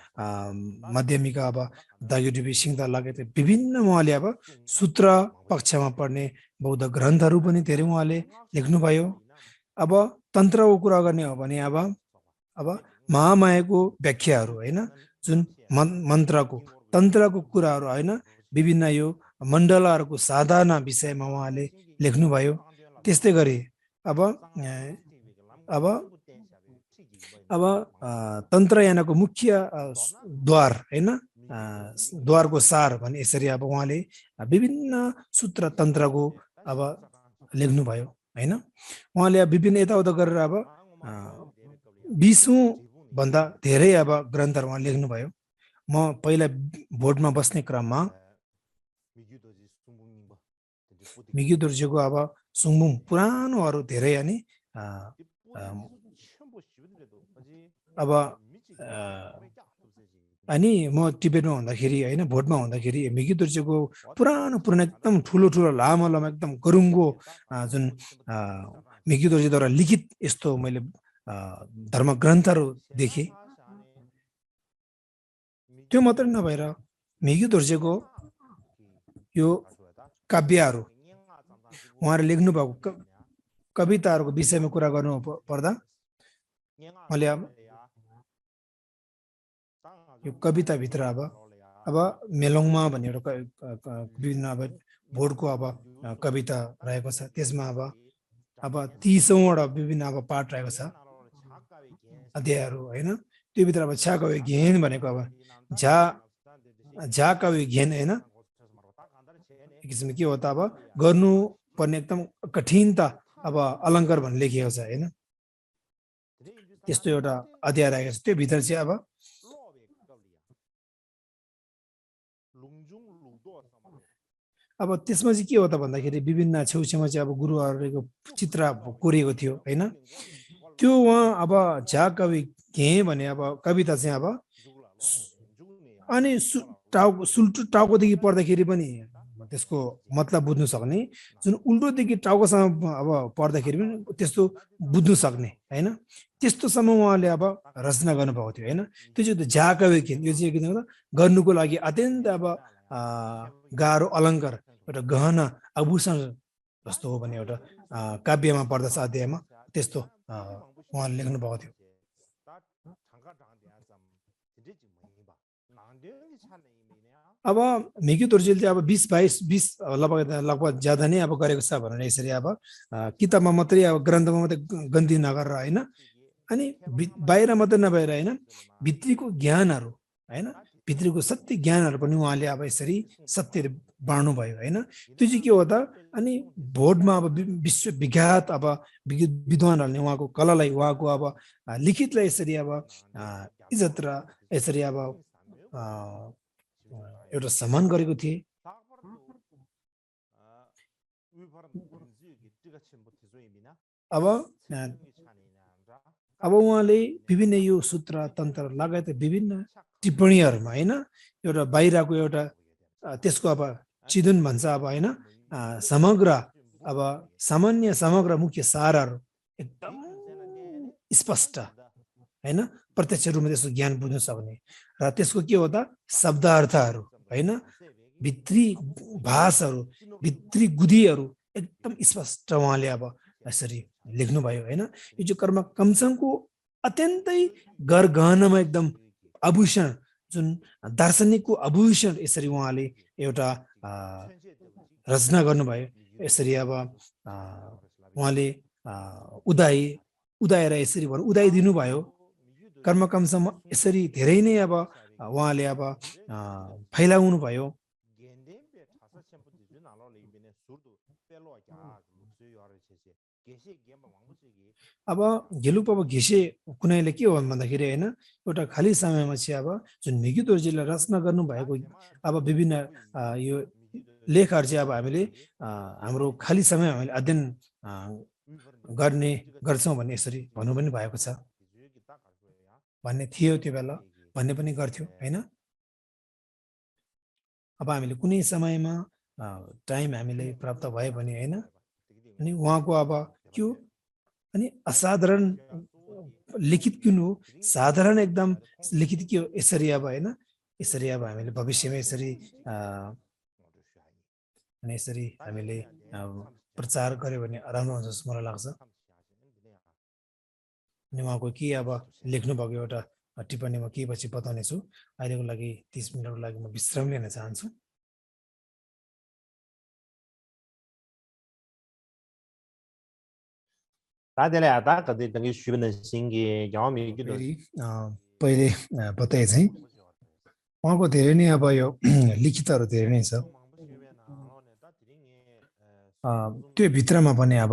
माध्यमिका अब दाजुडुबी सिंहदा लगायत विभिन्न उहाँले अब सूत्र पक्षमा पढ्ने बौद्ध ग्रन्थहरू पनि धेरै उहाँले लेख्नुभयो अब तन्त्रको कुरा गर्ने हो भने अब महामायाको व्याख्याहरू होइन जुन मन्त्रको तन्त्रको कुराहरू होइन विभिन्न यो मण्डलहरूको साधना विषयमा उहाँले लेख्नुभयो त्यस्तै गरी अब तन्त्रयानको मुख्य द्वार होइन द्वारको सार भने यसरी अब उहाँले विभिन्न सूत्र तन्त्रको अब लेख्नुभयो होइन उहाँले विभिन्न यताउता गरेर अब 20औं भन्दा धेरै अब ग्रन्थहरू उहाँ लेख्नुभयो म पहिला भोटमा बस्ने क्रममा मिग्यु दोर्जेको अब सुङमुङ पुरानोहरू धेरै अनि अब अनि म टिबेटमा हुँदाखेरि होइन भोटमा हुँदाखेरि मिग्यु दोर्जेको पुरानो एकदम ठुलो लामो एकदम गरुङ्गो जुन मिग्यु दोर्जेद्वारा लिखित यस्तो मैले धर्म ग्रन्थहरू देखेँ त्यो मात्रै नभएर मिग्यु दोर्जेको यो काव्यहरू उहाँले लेख्नु भएको कविताहरूको विषयमा कुरा गर्नु पर्दा मैले यो कविताभित्र अब मेलोङमा भन्ने एउटा विभिन्न अब भोटको अब कविता रहेको छ त्यसमा अब 30औँवटा विभिन्न अब पाठ रहेको छ अध्यायहरू होइन त्यो भित्र अब छ्या कवि घेन भनेको अब झा कवि घेन होइन एक किसिमले के हो त अब गर्नु पर्ने एकदम कठिनता अब अलङ्कार भन्ने लेखिएको छ होइन त्यस्तो एउटा अध्याय रहेको छ त्यो भित्र चाहिँ अब त्यसमा चाहिँ के हो त भन्दाखेरि विभिन्न छेउछेउमा चाहिँ अब गुरुहरूको चित्र कोरिएको थियो होइन त्यो उहाँ अब झा कवि घे भने अब कविता चाहिँ अब अनि टाउकोदेखि पढ्दाखेरि पनि त्यसको मतलब बुझ्नु सक्ने जुन उल्टोदेखि टाउकोसम्म अब पढ्दाखेरि पनि त्यस्तो बुझ्नु सक्ने होइन त्यस्तोसम्म उहाँले अब रचना गर्नुभएको थियो होइन त्यो चाहिँ झा कवि घेन यो चाहिँ के गर्नुको लागि अत्यन्त अब गाह्रो अलङ्कार एउटा गहना आभूषण जस्तो हो भने एउटा काव्यमा पर्दछ अध्यायमा त्यस्तो उहाँले लेख्नु भएको थियो अब मिग्यु दोर्जेले चाहिँ अब 20 लगभग ज्यादा नै अब गरेको छ भनेर यसरी अब किताबमा मात्रै अब ग्रन्थमा मात्रै गन्ती नगरेर होइन अनि बाहिर मात्रै नभएर होइन भित्रीको ज्ञानहरू होइन भित्रीको सत्य ज्ञानहरू पनि उहाँले अब यसरी सत्य बाँड्नु भयो होइन त्यो चाहिँ के हो त अनि भोटमा अब विश्वविख्यात अब विद्वानहरूले उहाँको कलालाई उहाँको अब लिखितलाई यसरी अब इज्जत र यसरी अब एउटा सम्मान गरेको थिए अब उहाँले विभिन्न यो सूत्र तन्त्र लगायत विभिन्न टिप्पणीहरूमा होइन एउटा बाहिरको एउटा त्यसको अब चिदुन भन्छ अब होइन समग्र अब सामान्य समग्र मुख्य सारहरू एकदम स्पष्ट होइन प्रत्यक्ष रूपमा त्यसको ज्ञान बुझ्न सक्ने र त्यसको के हो त शब्दार्थहरू होइन भित्री भाषहरू भित्री गुदीहरू एकदम स्पष्ट उहाँले अब यसरी लेख्नुभयो होइन यो चाहिँ कर्म कमसङको अत्यन्तै गहनमा एकदम आभूषण जुन दार्शनिकको आभूषण यसरी उहाँले एउटा रचना गर्नुभयो यसरी अब उहाँले उदाएर यसरी भन्नु उदाइ दिनुभयो कर्म कमसम्म यसरी धेरै नै अब उहाँले अब फैलाउनु भयो अब गेलुप अब घिसे कुनैले के हो भन्दाखेरि हैन एउटा खाली समयमा चाहिँ अब जुन मिगु दोर्जीले रचना गर्नु भएको अब विभिन्न यो लेखहरु चाहिँ अब हामीले हाम्रो खाली समय हामीले अध्ययन गर्ने गर्छौं भन्ने यसरी भन्नु पनि भएको छ भन्ने थियो त्यो बेला भन्ने पनि गर्थ्यो हैन अब हामीले कुनै समयमा टाइम हामीले प्राप्त भयो भने हैन अनि उहाँको अब के अनि असाधारण लिखित किन हो साधारण एकदम लिखित के हो यसरी अब हैन यसरी अब हामीले भविष्यमा यसरी अनि यसरी हामीले प्रचार गर्यो भने राम्रो हुन्छ जस्तो मलाई लाग्छ अनि उहाँको के अब लेख्नु भएको एउटा टिप्पणीमा के पछि बताउने छु अहिलेको लागि 30 मिनेटको लागि म विश्राम लिन चाहन्छु पहिले बताए चाहिँ उहाँको धेरै नै अब यो लिखितहरु धेरै नै छ त्यो भित्रमा पनि अब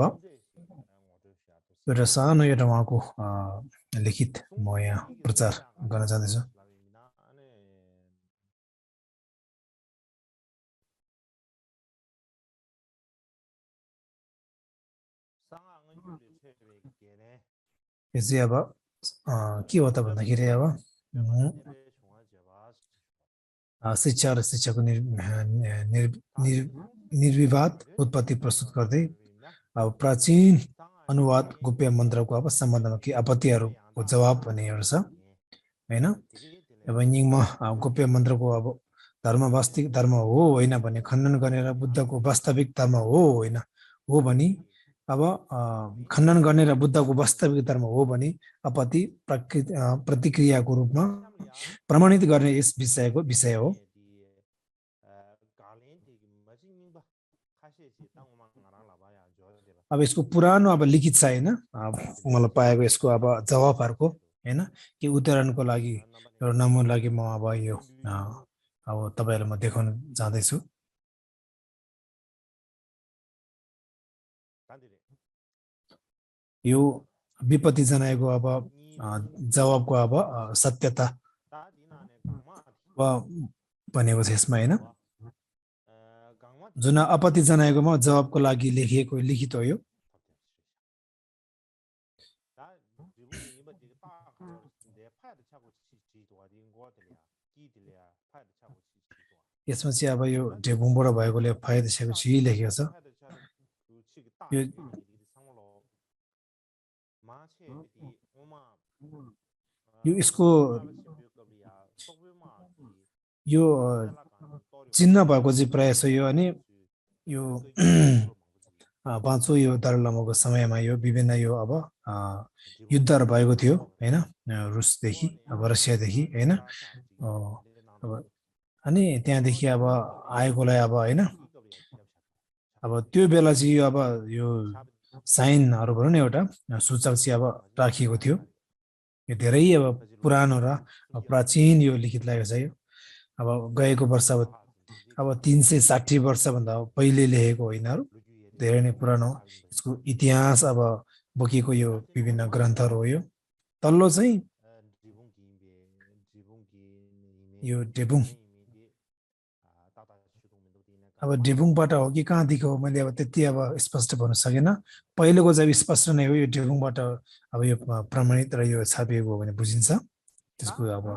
एउटा सानो एउटा उहाँको लिखित म यहाँ प्रचार गर्न चाहन्छु यो चाहिँ अब के हो त भन्दाखेरि अब शिक्षा र शिक्षाको निर्विवाद उत्पत्ति प्रस्तुत गर्दै अब प्राचीन अनुवाद गोप्य मन्त्रको अब सम्बन्धमा के आपत्तिहरूको जवाब भन्ने एउटा छ हैन अब यिङमा गोप्य मन्त्रको अब धर्म वास्तविक धर्म हो होइन भन्ने खण्डन गर्ने र बुद्धको वास्तविक धर्म हो होइन हो भनी अब खण्डन गर्ने र बुद्धको वास्तविक धर्म हो भनी आपत्ति प्रतिक्रियाको रूपमा प्रमाणित गर्ने यस विषयको विषय हो अब यसको पुरानो अब लिखित छ हैन मलाई पाएको यसको अब जवाफहरुको हैन के उदाहरणको लागि एउटा नमुना लागि म अब यो अब तपाईहरुलाई म देखाउन चाहदै छु यो विपत्ति जनाएको अब जवाबको अब सत्यता भनेको छ यसमा हैन जुन आपत्ति जनाएकोमा जवाबको लागि लेखिएको लिखित हो यो यसमा चाहिँ अब यो डेबुङबाट भएकोले फाइदा छेको छि लेखेको छ यो यसको यो चिन्ह भएको चाहिँ प्रयास हो यो अनि यो पाँचौं यो दलाइ लामाको समयमा यो विभिन्न यो अब युद्धहरु भएको थियो हैन रुसदेखि अब रसियादेखि हैन अब अनि त्यहाँदेखि अब आएकोलाई अब हैन अब त्यो बेला चाहिँ यो अब यो साइनहरु भनौं न एउटा सूचक चाहिँ अब राखिएको थियो यो धेरै अब पुरानो र प्राचीन यो लिखित लागेको छ यो अब गएको वर्ष अब 360 वर्ष भन्दा पहिले लेखेको हैनहरु धेरै नै पुरानो यसको इतिहास अब बोकेको यो विभिन्न ग्रन्थहरु हो यो तल्लो चाहिँ यो डेबुङ अब डेबुङबाट हो कि कहाँदेखि हो मैले अब त्यति अब स्पष्ट भन्न सकेन पहिलेको चाहिँ स्पष्ट नै हो यो डेबुङबाट अब यो प्रमाणित र यो छापिएको हो भने बुझिन्छ त्यसको अब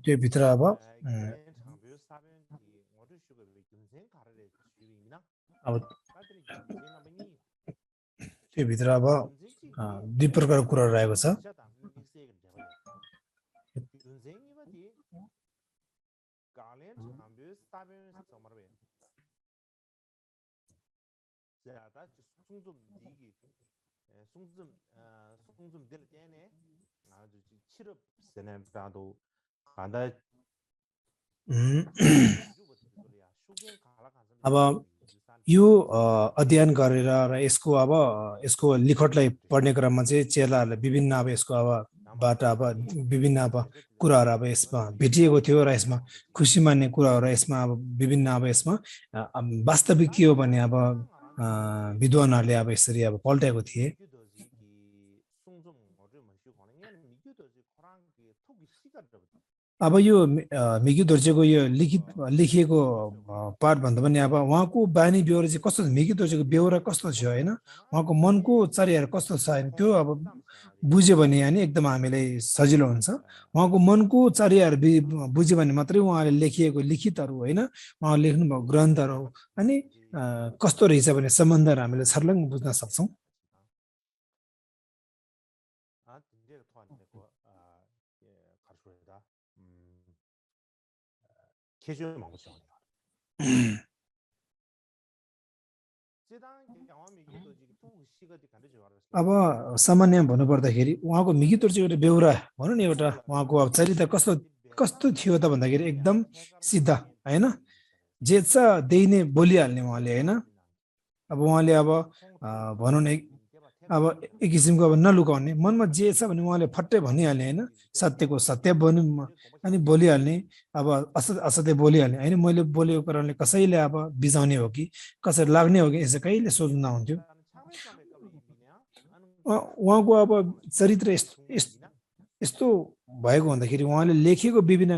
त्यो भित्र अब त्यो भित्र अब दुई प्रकारको कुरा रहेको छ अब यो अध्ययन गरेर र यसको अब यसको लिखतलाई पढ्ने क्रममा चाहिँ चेलाहरुले विभिन्न अब यसको अब बाट अब विभिन्न अब कुराहरू अब यसमा भेटिएको थियो र यसमा खुसी मान्ने कुराहरू यसमा अब विभिन्न अब यसमा वास्तविक के हो भने अब विद्वानहरूले अब यसरी अब पल्टाएको थिए अब यो मिकी दोर्जेको यो लेखिएको पार्ट भन्दा पनि अब उहाँको बानी बेहोरा चाहिँ कस्तो छ मिकी दोर्जेको बेहोरा कस्तो छ हैन उहाँको मनको चर्याहरू कस्तो छ हैन त्यो अब बुझ्यो भने अनि एकदम हामीलाई सजिलो हुन्छ उहाँको मनको चर्याहरू बुझ्यो भने मात्रै उहाँले लेखिएको लिखितहरू हैन उहाँ लेख्नुभएको ग्रन्थहरू अनि कस्तो रहेछ भने सम्बन्धहरू हामीले छर्लङ्ग बुझ्न सक्छौं अब सामान्य भन्नुपर्दाखेरि उहाँको मिकी दोर्जेको एउटा बेहोरा भनौँ न एउटा उहाँको अब चरित्र कस्तो कस्तो थियो त भन्दाखेरि एकदम सिधा हैन जे छ त्यही नै बोलिहाल्ने उहाँले हैन अब उहाँले अब भनौँ न अब एक किसिमको अब नलुकाउने मनमा जे छ भने उहाँले फट्टै भनिहाल्ने हैन सत्यको सत्य अनि बोलिहाल्ने अब असत्य बोलिहाल्ने हैन मैले बोलेको कारणले कसैले अब बिजाउने हो कि कसैले लाग्ने हो कि यसो कहिले सोच्नु नहुन्थ्यो उहाँको अब चरित्र यस्तो भएको भन्दाखेरि उहाँले लेखेको विभिन्न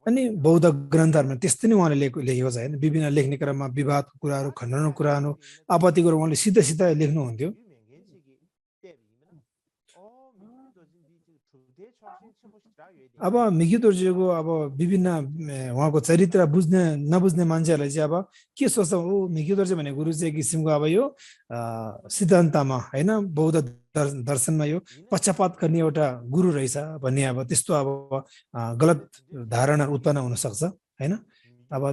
अनि बौद्ध ग्रन्थहरूमा त्यस्तै नै उहाँले लेखेको छ हैन विभिन्न लेख्ने क्रममा विवादको कुराहरू खण्डनको कुराहरू आपत्तिको उहाँले सिधा सिधा लेख्नुहुन्थ्यो अब मिकी दोर्जेको अब विभिन्न उहाँको चरित्र बुझ्ने नबुझ्ने मान्छेहरूलाई चाहिँ अब के सोच्छ ओ मिकी दोर्जे भन्ने गुरु चाहिँ एक किसिमको अब यो सिद्धान्तमा हैन बौद्ध दर्शनमा यो पक्षपात गर्ने एउटा गुरु रहेछ भन्ने अब त्यस्तो अब गलत धारणा उत्पन्न हुन सक्छ हैन अब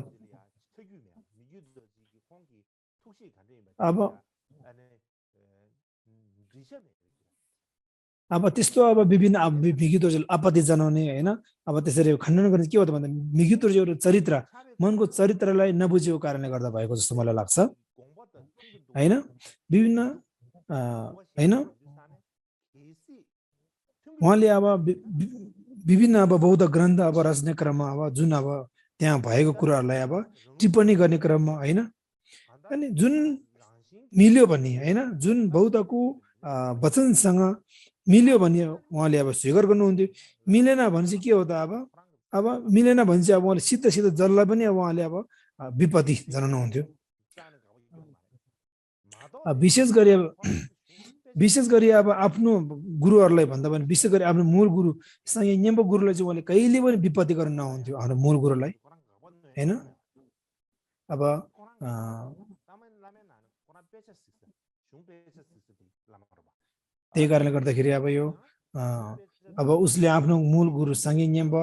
त्यस्तो अब विभिन्न मिकी दोर्जेले आपत्ति जनाउने हैन अब त्यसरी खण्डन गर्ने के हो त भन्दा मिकी दोर्जेको चरित्र मनको चरित्रलाई नबुझेको कारणले गर्दा भएको जस्तो मलाई लाग्छ हैन विभिन्न हैन उहाँले अब विभिन्न अब बौद्ध ग्रन्थ अब रच्ने क्रममा अब जुन अब त्यहाँ भएको कुराहरूलाई अब टिप्पणी गर्ने क्रममा हैन अनि जुन मिल्यो भन्ने हैन जुन बौद्धको वचनसँग मिल्यो भने उहाँले अब स्वीकार गर्नुहुन्थ्यो मिलेन भने चाहिँ के हो त अब मिलेन भने चाहिँ अब उहाँले सिधा सिधा जसलाई पनि अब उहाँले अब विपत्ति जनाउनुहुन्थ्यो विशेष गरी अब आफ्नो गुरुहरूलाई भन्दा पनि विशेष गरी आफ्नो मूल गुरु सँगै न्यम्बो गुरुलाई चाहिँ उहाँले कहिले पनि विपत्ति गर्न नहुन्थ्यो आफ्नो मूल गुरुलाई हैन अब त्यही कारणले गर्दाखेरि अब यो अब उसले आफ्नो मूल गुरु सँगै न्यम्बो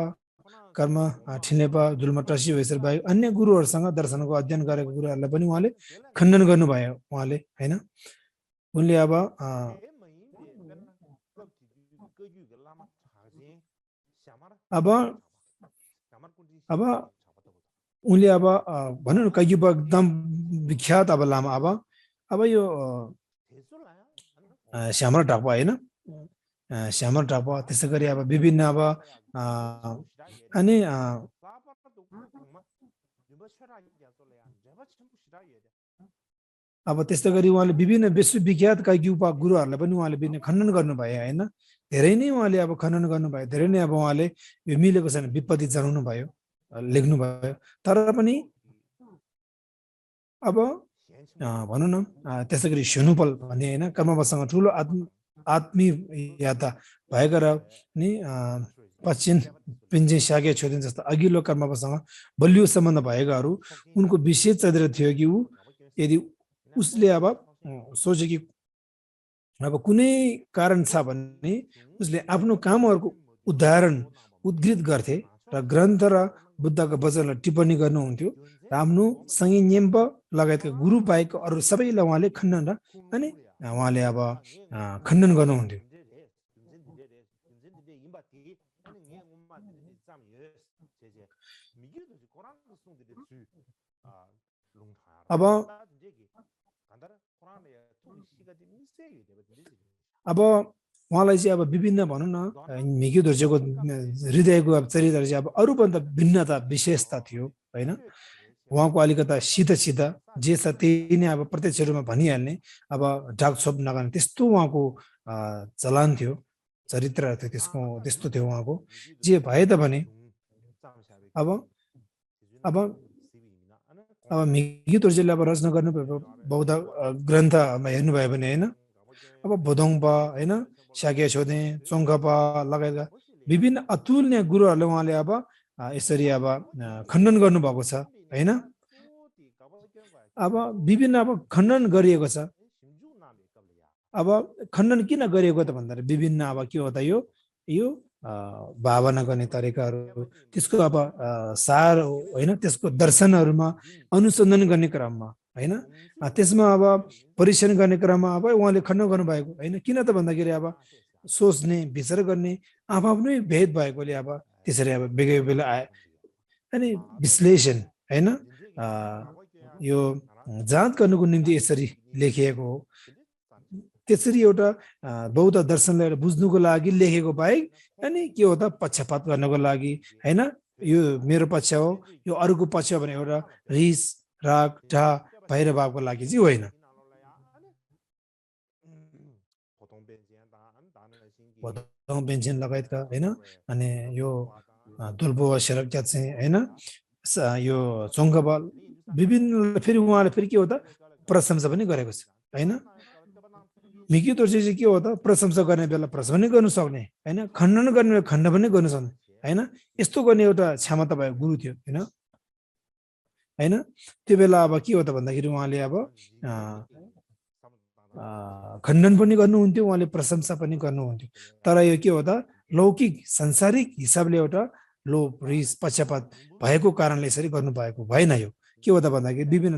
कर्म ठिनेपा जुल्म टसी वेसर बाहेक अन्य गुरुहरूसँग दर्शनको अध्ययन गरेको गुरुहरूलाई पनि उहाँले खण्डन गर्नुभयो उहाँले हैन उनले अब उनले अब भनौँ न कैयुब एकदम विख्यात अब लामा अब यो श्यामल टापा हैन श्यामल टापा त्यसै गरी अब विभिन्न अब अनि अब त्यस्तै गरी उहाँले विभिन्न विश्वविख्यात कैयुपा गुरुहरूलाई पनि उहाँले विभिन्न खण्डन गर्नुभयो हैन धेरै नै उहाँले अब खण्डन गर्नुभयो धेरै नै अब उहाँले यो मिलेको छैन विपत्ति जनाउनु भयो लेख्नु भयो तर पनि अब भनौँ न त्यसै गरी सेनुपल भन्ने हैन कर्मसँग ठुलो आत्मीयता भएको र नि पश्चिम पिन्जे सागे छोदिन जस्ता अघिल्लो कर्मसँग बलियो सम्बन्ध भएकाहरू उनको विशेष चरित्र थियो कि यदि उसले अब सोचे कि अब कुनै कारण छ भने उसले आफ्नो कामहरूको उद्धृत गर्थे र ग्रन्थ र बुद्धको वचनलाई टिप्पणी गर्नुहुन्थ्यो र आफ्नो सँगै न्यम्प लगायतका गुरु बाहेक अरू सबैलाई उहाँले खण्डन अनि उहाँले अब खण्डन गर्नुहुन्थ्यो अब अब उहाँलाई चाहिँ अब विभिन्न भनौँ न मिग्यू दोर्जेको हृदयको अब चरित्र चाहिँ अब अरूभन्दा भिन्नता विशेषता थियो होइन उहाँको अलिकता सिधा सिधा जे छ त्यही नै अब प्रत्यक्ष रूपमा भनिहाल्ने अब ढाकछोप नगर्ने त्यस्तो उहाँको चलन थियो चरित्र थियो त्यसको त्यस्तो थियो उहाँको जे भए तापनि अब अब अब मिग्यू दोर्जेले अब रचना गर्नुभएको बौद्ध ग्रन्थमा हेर्नुभयो भने होइन अब बोधोङपा होइन सागे छोदे चोङ्खपा लगायतका विभिन्न अतुलनीय गुरुहरूले उहाँले अब यसरी अब खण्डन गर्नुभएको छ होइन अब विभिन्न अब खण्डन गरिएको छ अब खण्डन किन गरिएको त भन्दा विभिन्न अब के हो त यो भावना गर्ने तरिकाहरू त्यसको अब सार होइन त्यसको दर्शनहरूमा अनुसन्धान गर्ने क्रममा होइन त्यसमा अब परीक्षण गर्ने क्रममा अब उहाँले खण्डन गर्नुभएको होइन किन त भन्दाखेरि अब सोच्ने विचार गर्ने आफ्नै भेद भएकोले अब त्यसरी अब बेला बेला आए अनि विश्लेषण होइन यो जाँच गर्नुको निम्ति यसरी लेखिएको हो त्यसरी एउटा बौद्ध दर्शनलाई बुझ्नुको लागि लेखेको बाहेक अनि के हो त पक्षपात गर्नको लागि होइन यो मेरो पक्ष हो यो अरूको पक्ष हो भने एउटा रिस राग ढा भैरभावको लागि चाहिँ होइन पेन्सन लगायतका होइन अनि यो दुल्बो सेरक्या चाहिँ होइन यो चोङ्गबल विभिन्न फेरि उहाँले फेरि के हो त प्रशंसा पनि गरेको छ होइन मिग्यू दोर्जे चाहिँ के हो त प्रशंसा गर्ने बेला प्रशंसा पनि गर्नु सक्ने होइन खण्डन गर्ने बेला खण्डन पनि गर्नु सक्ने होइन यस्तो गर्ने एउटा क्षमता भएको गुरु थियो होइन होइन त्यो बेला अब के हो त भन्दाखेरि उहाँले अब खण्डन पनि गर्नुहुन्थ्यो उहाँले प्रशंसा पनि गर्नुहुन्थ्यो तर यो के हो त लौकिक सांसारिक हिसाबले एउटा लोभ रिस पक्षपात भएको कारणले यसरी गर्नुभएको भएन यो के हो त भन्दाखेरि विभिन्न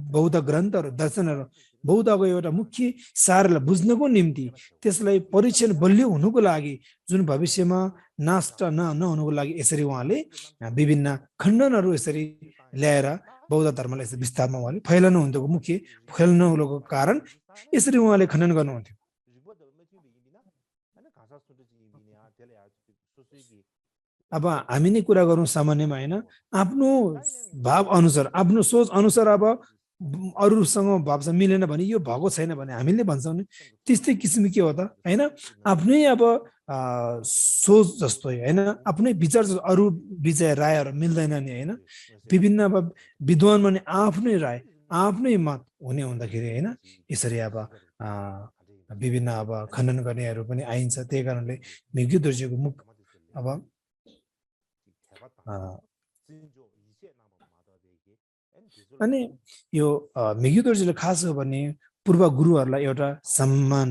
बौद्ध ग्रन्थहरू दर्शनहरू बौद्धको एउटा मुख्य सारलाई बुझ्नको निम्ति त्यसलाई परीक्षण बलियो हुनुको लागि जुन भविष्यमा नष्ट नहुनुको लागि यसरी उहाँले विभिन्न खण्डनहरू यसरी ल्याएर बौद्ध धर्मलाई यसरी विस्तारमा उहाँले फैलाउनुको कारण यसरी उहाँले खण्डन गर्नुहुन्थ्यो अब हामी नै कुरा गरौँ सामान्यमा होइन आफ्नो भाव अनुसार आफ्नो सोच अनुसार अब अरूसँग भावसँग मिलेन भने यो भएको छैन भने हामीले भन्छौँ नि त्यस्तै किसिम के हो त होइन आफ्नै अब सोच जस्तो होइन आफ्नै विचार जस्तो अरू विचार रायहरू मिल्दैन नि होइन विभिन्न अब विद्वानमा नि आफ्नै राय आफ्नै मत हुने हुँदाखेरि होइन यसरी अब विभिन्न अब खण्डन गर्नेहरू पनि आइन्छ त्यही कारणले मिग्यू दोर्जेको मुख अब अनि यो मिग्यू दोर्जेले खास हो भने पूर्व गुरुहरूलाई एउटा सम्मान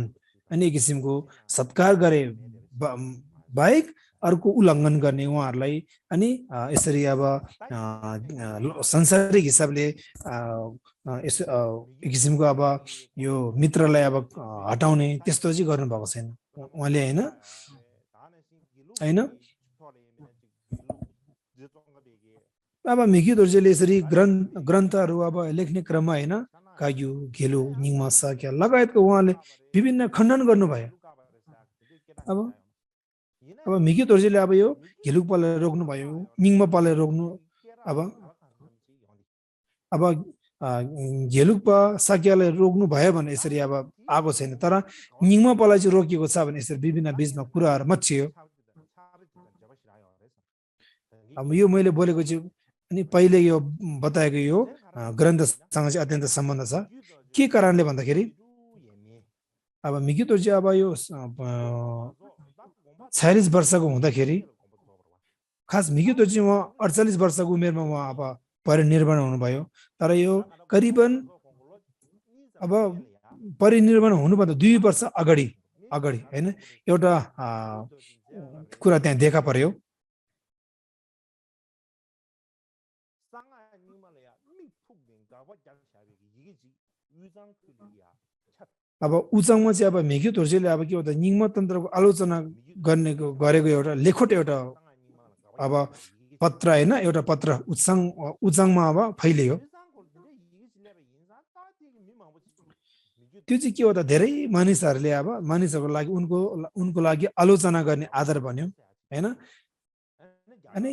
अनि एक किसिमको सत्कार गरे बाहेक अर्को उल्लङ्घन गर्ने उहाँहरूलाई अनि यसरी अब सांसारिक हिसाबले एक किसिमको अब यो मित्रलाई अब हटाउने त्यस्तो चाहिँ गर्नुभएको छैन उहाँले होइन अब मिग्यू दोर्जेले यसरी ग्रन्थहरू अब लेख्ने क्रममा होइन काग्यू घेलो निङमा साक्या लगायतको उहाँले विभिन्न खण्डन गर्नुभयो अब मिग्यू दोर्जेले अब यो घेलुक पालेर रोक्नु भयो निङमा पालेर रोक्नु अब घेलुकपा साक्यालाई रोक्नु भयो भने यसरी अब आएको छैन तर निङमा पालाई चाहिँ रोकिएको छ भने यसरी विभिन्न बीचमा कुराहरू मचियो अब यो मैले बोलेको चाहिँ अनि पहिले यो बताएको यो ग्रन्थसँग चाहिँ अत्यन्त सम्बन्ध छ के कारणले भन्दाखेरि अब मिग्यू दोर्जे अब यो 46 वर्षको हुँदाखेरि खास मिग्यू दोर्जे उहाँ 48 वर्षको उमेरमा उहाँ अब परिनिर्वाण हुनुभयो तर यो करिबन अब परिनिर्वाण हुनुभन्दा 2 वर्ष अगाडि होइन एउटा कुरा त्यहाँ देखा पर्यो अब उचाङमा चाहिँ अब मिग्यू दोर्जेले अब के हो त निङमा तन्त्रको आलोचना गरेको एउटा लेखोट एउटा अब पत्र होइन एउटा पत्र उचाङमा अब फैलियो त्यो चाहिँ के हो त धेरै मानिसहरूले अब मानिसहरूको लागि उनको लागि आलोचना गर्ने आधार बन्यो हैन अनि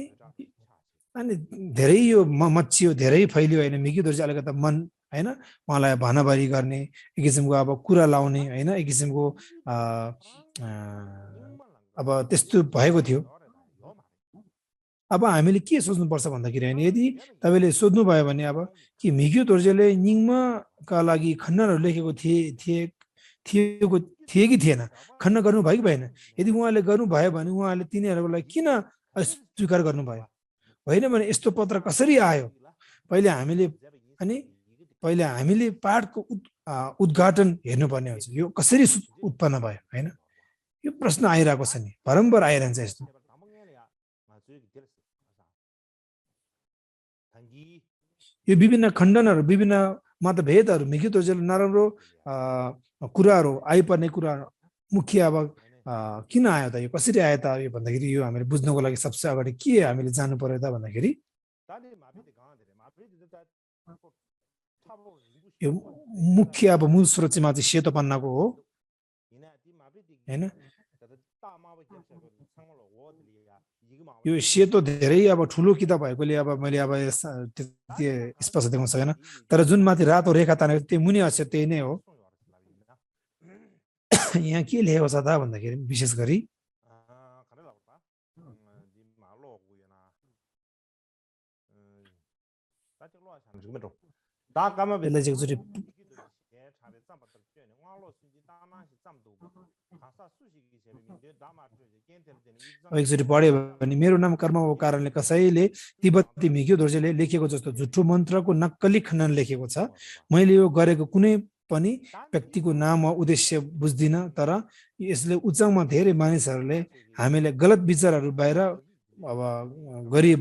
अनि धेरै यो मच्चियो धेरै फैलियो हैन मिकी दोर्जे अलिकता मन हैन उहाँलाई भनाभरी गर्ने एक किसिमको अब कुरा लाउने हैन एक किसिमको अब त्यस्तो भएको थियो अब हामीले के सोच्नुपर्छ भन्दाखेरि हैन यदि तपाईले सोध्नु भयो भने अब कि मिकी दोर्जेले निङमाका लागि खण्डनहरु लेखेको थिए कि थिएन खण्डन गर्नु भयो कि भएन यदि उहाँले गर्नु भयो भने उहाँले तिनीहरुलाई किन अस्वीकार गर्नु भयो होइन भने यस्तो पत्र कसरी आयो पहिले हामीले पाठको उद्घाटन हेर्नुपर्ने हुन्छ यो कसरी उत्पन्न भयो हैन यो प्रश्न आइरहेको छ नि बारम्बार आइरहन्छ यस्तो यो विभिन्न खण्डनहरु विभिन्न मतभेदहरु मिकी दोर्जेले नराम्रो कुराहरु आइपर्ने कुराहरु मुख्य अब किन आयो त यो कसरी आयो त यो भन्दाखेरि यो हामीले बुझ्नको लागि सबसे अगाडि के हामीले जान्नु पर्यो त भन्दाखेरि यो मुख्य अब मूल स्रोत चाहिँ सेतो पन्नाको हो हैन यो सेतो धेरै अब ठुलो किताब भएकोले अब मैले अब त्यति स्पष्ट देख्न सकेन तर जुन माथि रातो रेखा तानेको त्यो मुनि अक्षर त्यही नै हो यहाँ के लेखेको छ त भन्दाखेरि विशेष गरी एकचोटि पढ्यो भने मेरो नाम कर्मको कारणले कसैले तिब्बती मिकी दोर्जेले लेखेको जस्तो झुठो मन्त्रको नक्कली खण्डन लेखेको छ मैले यो गरेको कुनै पनि व्यक्तिको नाम वा उद्देश्य बुझ्दिन तर यसले उचाङमा धेरै मानिसहरूले हामीले गलत विचारहरू बाहिर अब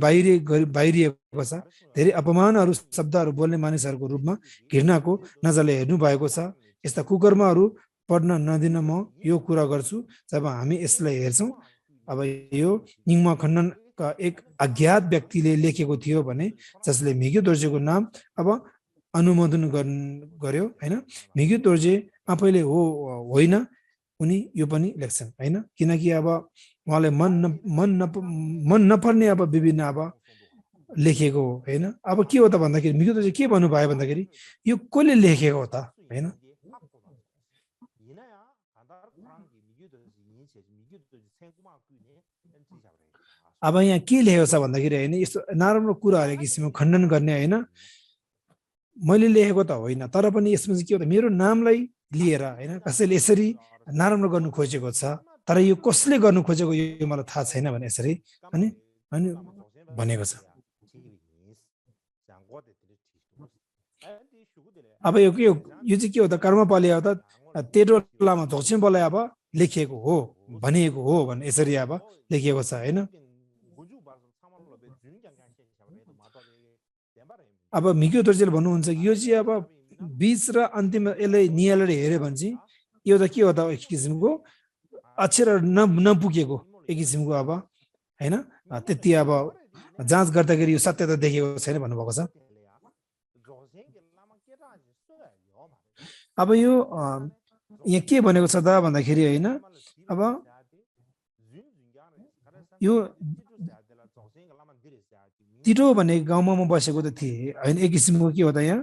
बाहिरिएको छ धेरै अपमानहरू शब्दहरू बोल्ने मानिसहरूको रूपमा घृणाको नजरले हेर्नु भएको छ यस्ता कुकर्महरू पढ्न नदिन म यो कुरा गर्छु जब हामी यसलाई हेर्छौं अब यो निङमा खण्डनका एक अज्ञात व्यक्तिले लेखेको थियो भने जसले मिकी दोर्जेको नाम अब अनुमोदन गर्यो हैन मिकी दोर्जे आफैले होइन उनी यो पनि लेख्छन् हैन किनकि अब उहाँले मन नपर्ने अब विभिन्न अब लेखेको हो हैन अब के हो त भन्दाखेरि मिकी दोर्जे के भन्नु भयो भन्दाखेरि यो कसले लेखेको हो त हैन अब यहाँ के लेखेको छ भन्दाखेरि हैन यस्तो नराम्रो कुराहरु किसिमको खण्डन गर्ने हैन मैले लेखेको त होइन तर पनि यसमा चाहिँ के हो त मेरो नामलाई लिएर हैन कसैले यसरी नराम्रो गर्नु खोजेको छ तर यो कसले गर्नु खोजेको यो मलाई थाहा छैन भने यसरी अनि भनेको छ अब यो चाहिँ के हो त कर्मपाली हो त तेरो लामा झोक्सिम बोलाए अब लेखिएको हो भनिएको हो भने यसरी अब लेखिएको छ हैन अब मिकी दोर्जेले भन्नुहुन्छ यो चाहिँ अब बीच र अन्तिम यसले निहालेर हेर्यो भने चाहिँ यो त के हो त एक किसिमको अक्षर नपुगेको एक किसिमको अब हैन त्यति अब जाँच गर्दाखेरि यो सत्य त देखेको छैन भन्नुभएको छ अब यो यहाँ के भनेको छ त भन्दाखेरि हैन अब यो तिरो भन्ने गाउँमा म बसेको त थिएँ हैन एक किसिमको के हो त यहाँ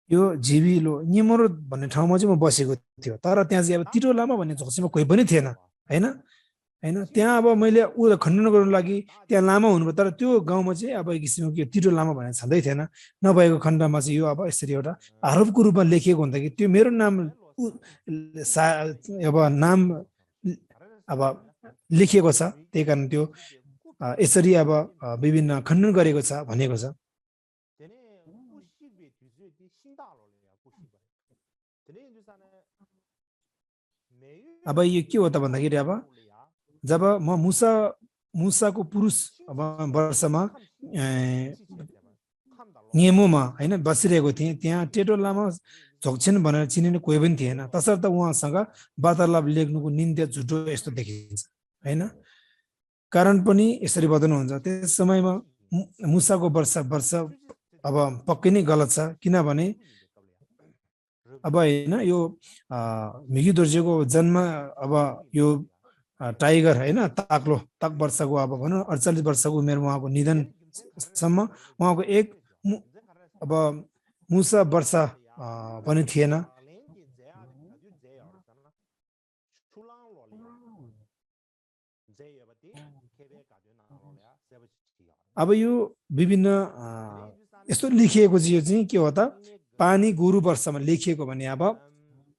यो झिबिलो निमरो भन्ने ठाउँमा चाहिँ म बसेको थियो तर त्यहाँ चाहिँ अब तिरो लामा भन्ने झोक्सीमा कोही पनि थिएन हैन हैन त्यहाँ अब मैले खण्डन गर्नु लागि त्यहाँ लामा हुनु तर त्यो गाउँमा चाहिँ अब एक किसिमको के तिरो लामा भन्ने छँदै थिएन नभएको खण्डमा चाहिँ यो अब यसरी एउटा आरोपको रूपमा लेखिएको हुँदाखेरि त्यो मेरो नाम अब नाम अब लेखिएको छ त्यही कारण त्यो यसरी अब विभिन्न खण्डन गरेको छ भनेको छ अब यो के हो त भन्दाखेरि अब जब म मुसाको पुरुष अब वर्षमा नियमोमा हैन बसिरहेको थिएँ त्यहाँ टेटो लामा झोक्छेन भनेर चिनिने कोही पनि थिएन तसर्थ उहाँसँग वार्तालाप लेख्नुको निन्द्य झुटो यस्तो देखिन्छ हैन कारण पनि यसरी बताउनुहुन्छ त्यस समयमा मुसाको वर्ष अब पक्कै नै गलत छ किनभने अब हैन यो मिगी दोर्जेको जन्म अब यो टाइगर हैन ताक वर्षको अब भनौँ 48 वर्षको उमेरमा उहाँको निधनसम्म उहाँको एक अब मुसा वर्ष पनि थिएन अब यो विभिन्न यस्तो लेखिएको चाहिँ के हो त पानी गुरु वर्षमा लेखिएको भने अब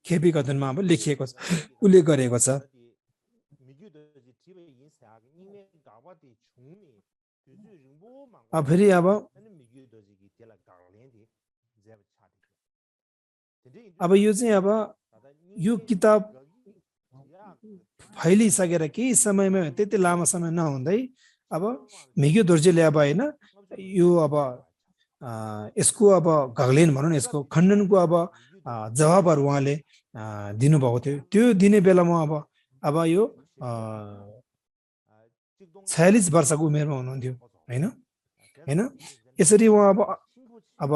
खेपी कथनमा अब लेखिएको छ उल्लेख गरेको छ अब फेरि अब यो चाहिँ अब यो किताब फैलिसकेर केही समयमा त्यति लामो समय नहुँदै अब मिग्यो दोर्जेले अब हैन यो अब यसको अब घग्लेन भनौँ न यसको खण्डनको अब जवाबहरू उहाँले दिनुभएको थियो त्यो दिने बेलामा अब यो 46 वर्षको उमेरमा हुनुहुन्थ्यो हैन हैन यसरी उहाँ अब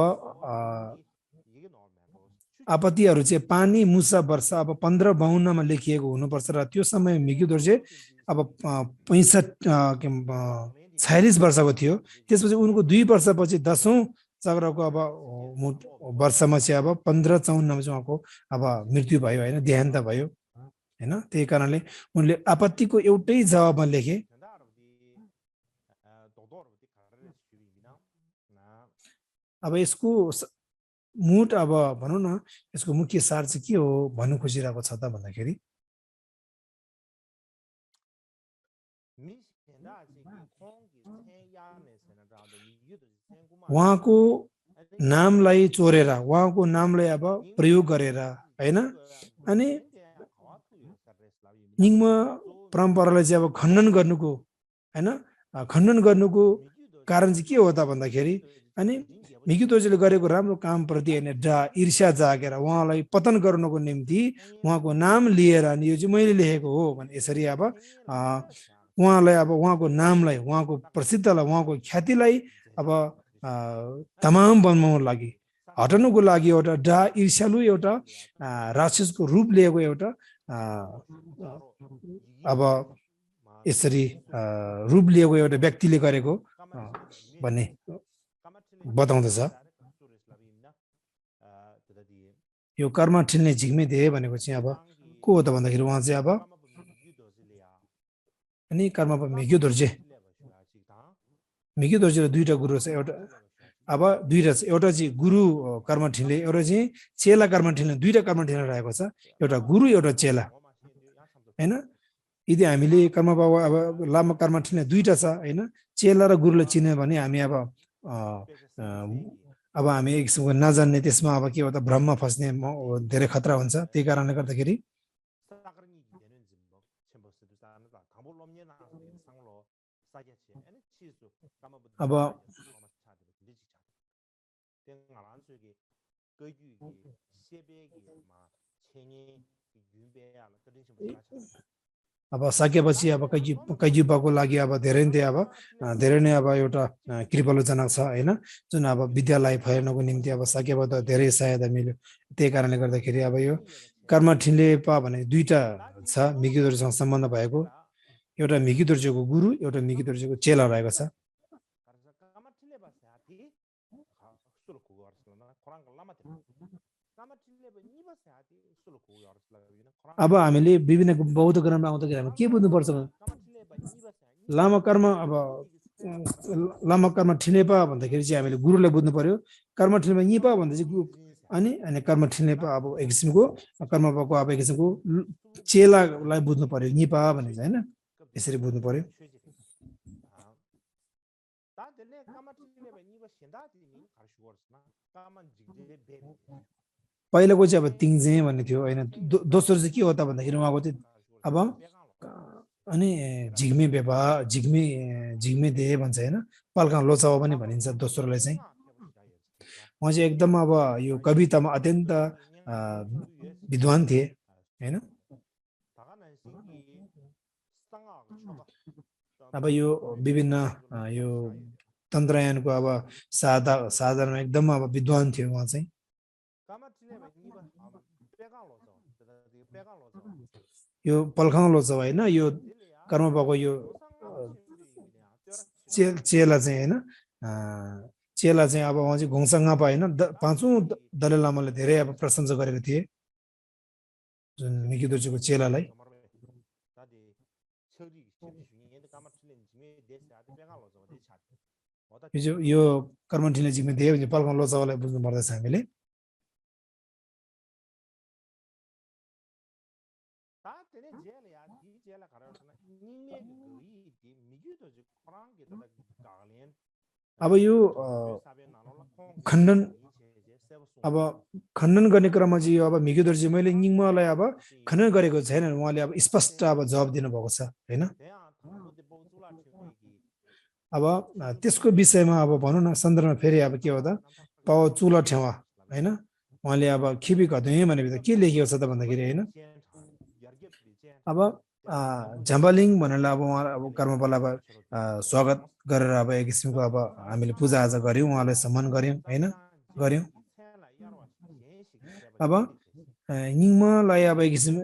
आपत्तिहरू चाहिँ पानी मुसा वर्ष अब 1552 मा लेखिएको हुनुपर्छ र त्यो समय मिग्यो दोर्जे अब 46 वर्षको थियो त्यसपछि उनको 2 वर्षपछि 10औं चक्रको अब वर्षमा चाहिँ अब 1554 मा चाहिँ उहाँको अब मृत्यु भयो हैन देहान्त भयो हैन त्यही कारणले उनले आपत्तिको एउटै जवाबमा लेखे अब यसको मुट अब भनौँ न यसको मुख्य सार चाहिँ के हो भन्नु खोजिरहेको छ त भन्दाखेरि उहाँको नामलाई चोरेर उहाँको नामलाई अब प्रयोग गरेर हैन अनि निङ्म परम्परालाई चाहिँ अब खण्डन गर्नुको हैन खण्डन गर्नुको कारण चाहिँ के हो त भन्दाखेरि अनि मिग्यो दोर्जेले गरेको राम्रो कामप्रति हैन ईर्ष्या जागेर उहाँलाई पतन गर्नको निम्ति उहाँको नाम लिएर अनि यो चाहिँ मैले लेखेको हो भने यसरी अब उहाँलाई अब उहाँको नामलाई उहाँको प्रसिद्धलाई उहाँको ख्यातिलाई अब तमाम बनाउनको लागि हटाउनको लागि एउटा ईर्ष्यालु एउटा राक्षसको रूप लिएको एउटा अब यसरी रूप लिएको एउटा व्यक्तिले गरेको भन्ने बताउँदछ यो कर्म ठिल्ने झिक्मे दिए भनेको चाहिँ अब को हो त भन्दाखेरि उहाँ चाहिँ अब अनि कर्म मिग्यो दोर्जे दुईटा गुरु छ एउटा अब दुईटा छ एउटा चाहिँ गुरु कर्म ठिल्ने एउटा चाहिँ चेला कर्म ठिल्ने दुईटा कर्म ठिल्ने रहेको छ एउटा गुरु एउटा चेला हैन यदि हामीले कर्म बाबु अब लामा कर्म ठिल्ने दुईटा छ हैन चेला र गुरुले चिन्यो भने हामी अब हामी एक किसिमको नजान्ने त्यसमा अब के हो त भ्रममा फस्ने धेरै खतरा हुन्छ त्यही कारणले गर्दाखेरि अब अब सकेपछि अब कैजुबाको लागि अब धेरै नै अब एउटा कृपालोचना छ हैन जुन अब विद्यालय फैलाउनको निम्ति अब सकेबाट धेरै सहायता मिल्यो त्यही कारणले गर्दाखेरि अब यो कर्म ठिलेपा भने दुईटा छ मिग्यो दोर्जेसँग सम्बन्ध भएको एउटा मिग्यो दोर्जेको गुरु एउटा मिग्यो दोर्जेको चेला रहेको छ अब हामीले विभिन्न बौद्ध ग्रन्थमा आउँदाखेरि हामी के बुझ्नुपर्छ लामा कर्म ठिलेपा भन्दाखेरि चाहिँ हामीले गुरुलाई बुझ्नु पर्यो कर्म ठिलेपा निपा भन्दा चाहिँ अनि कर्म ठिलेपा अब एक किसिमको कर्मपाको अब एक किसिमको चेलालाई बुझ्नु पर्यो निपा भन्ने चाहिँ हैन यसरी बुझ्नु पर्यो पहिलाको चाहिँ अब तिङजे भन्ने थियो हैन दोस्रो चाहिँ के हो त भन्दाखेरि उहाँको चाहिँ अब अनि झिग्मे दे भन्छ हैन पल्का लोचावा पनि भनिन्छ दोस्रोलाई चाहिँ उहाँ चाहिँ एकदम अब यो कवितामा अत्यन्त विद्वान थिए हैन अब यो विभिन्न यो तन्त्रयानको अब साधारण एकदम अब विद्वान थियो उहाँ चाहिँ यो पल्खाङ लोचौ होइन यो कर्म भएको यो चेला चाहिँ होइन चेला चाहिँ अब उहाँ चाहिँ घोङसाङपा होइन पाँचौँ दलाइ लामाले धेरै अब प्रशंसा गरेको थिए जुन मिकी दोर्जेको चेलालाई यो कर्मठिले जिम्मे दियो भने पल्खाङ लोचावालाई बुझ्नु पर्दछ हामीले अब यो खण्डन गर्ने क्रममा चाहिँ अब मिकी दोर्जे मैले निङमालाई अब खण्डन गरेको छैन उहाँले अब स्पष्ट अब जवाब दिनुभएको छ होइन अब त्यसको विषयमा अब भनौँ न सन्दर्भमा फेरि अब के हो त पाउ चुला ठेवा होइन उहाँले अब खिबी घट्ने भनेपछि के लेखिएको छ त भन्दाखेरि होइन अब झम्बालिङ भनेर अब उहाँ अब कर्मपाल अब स्वागत गरेर अब एक किसिमको अब हामीले पूजाआजा गऱ्यौँ उहाँलाई सम्मान गऱ्यौँ होइन गऱ्यौँ अब निङमालाई अब एक किसिम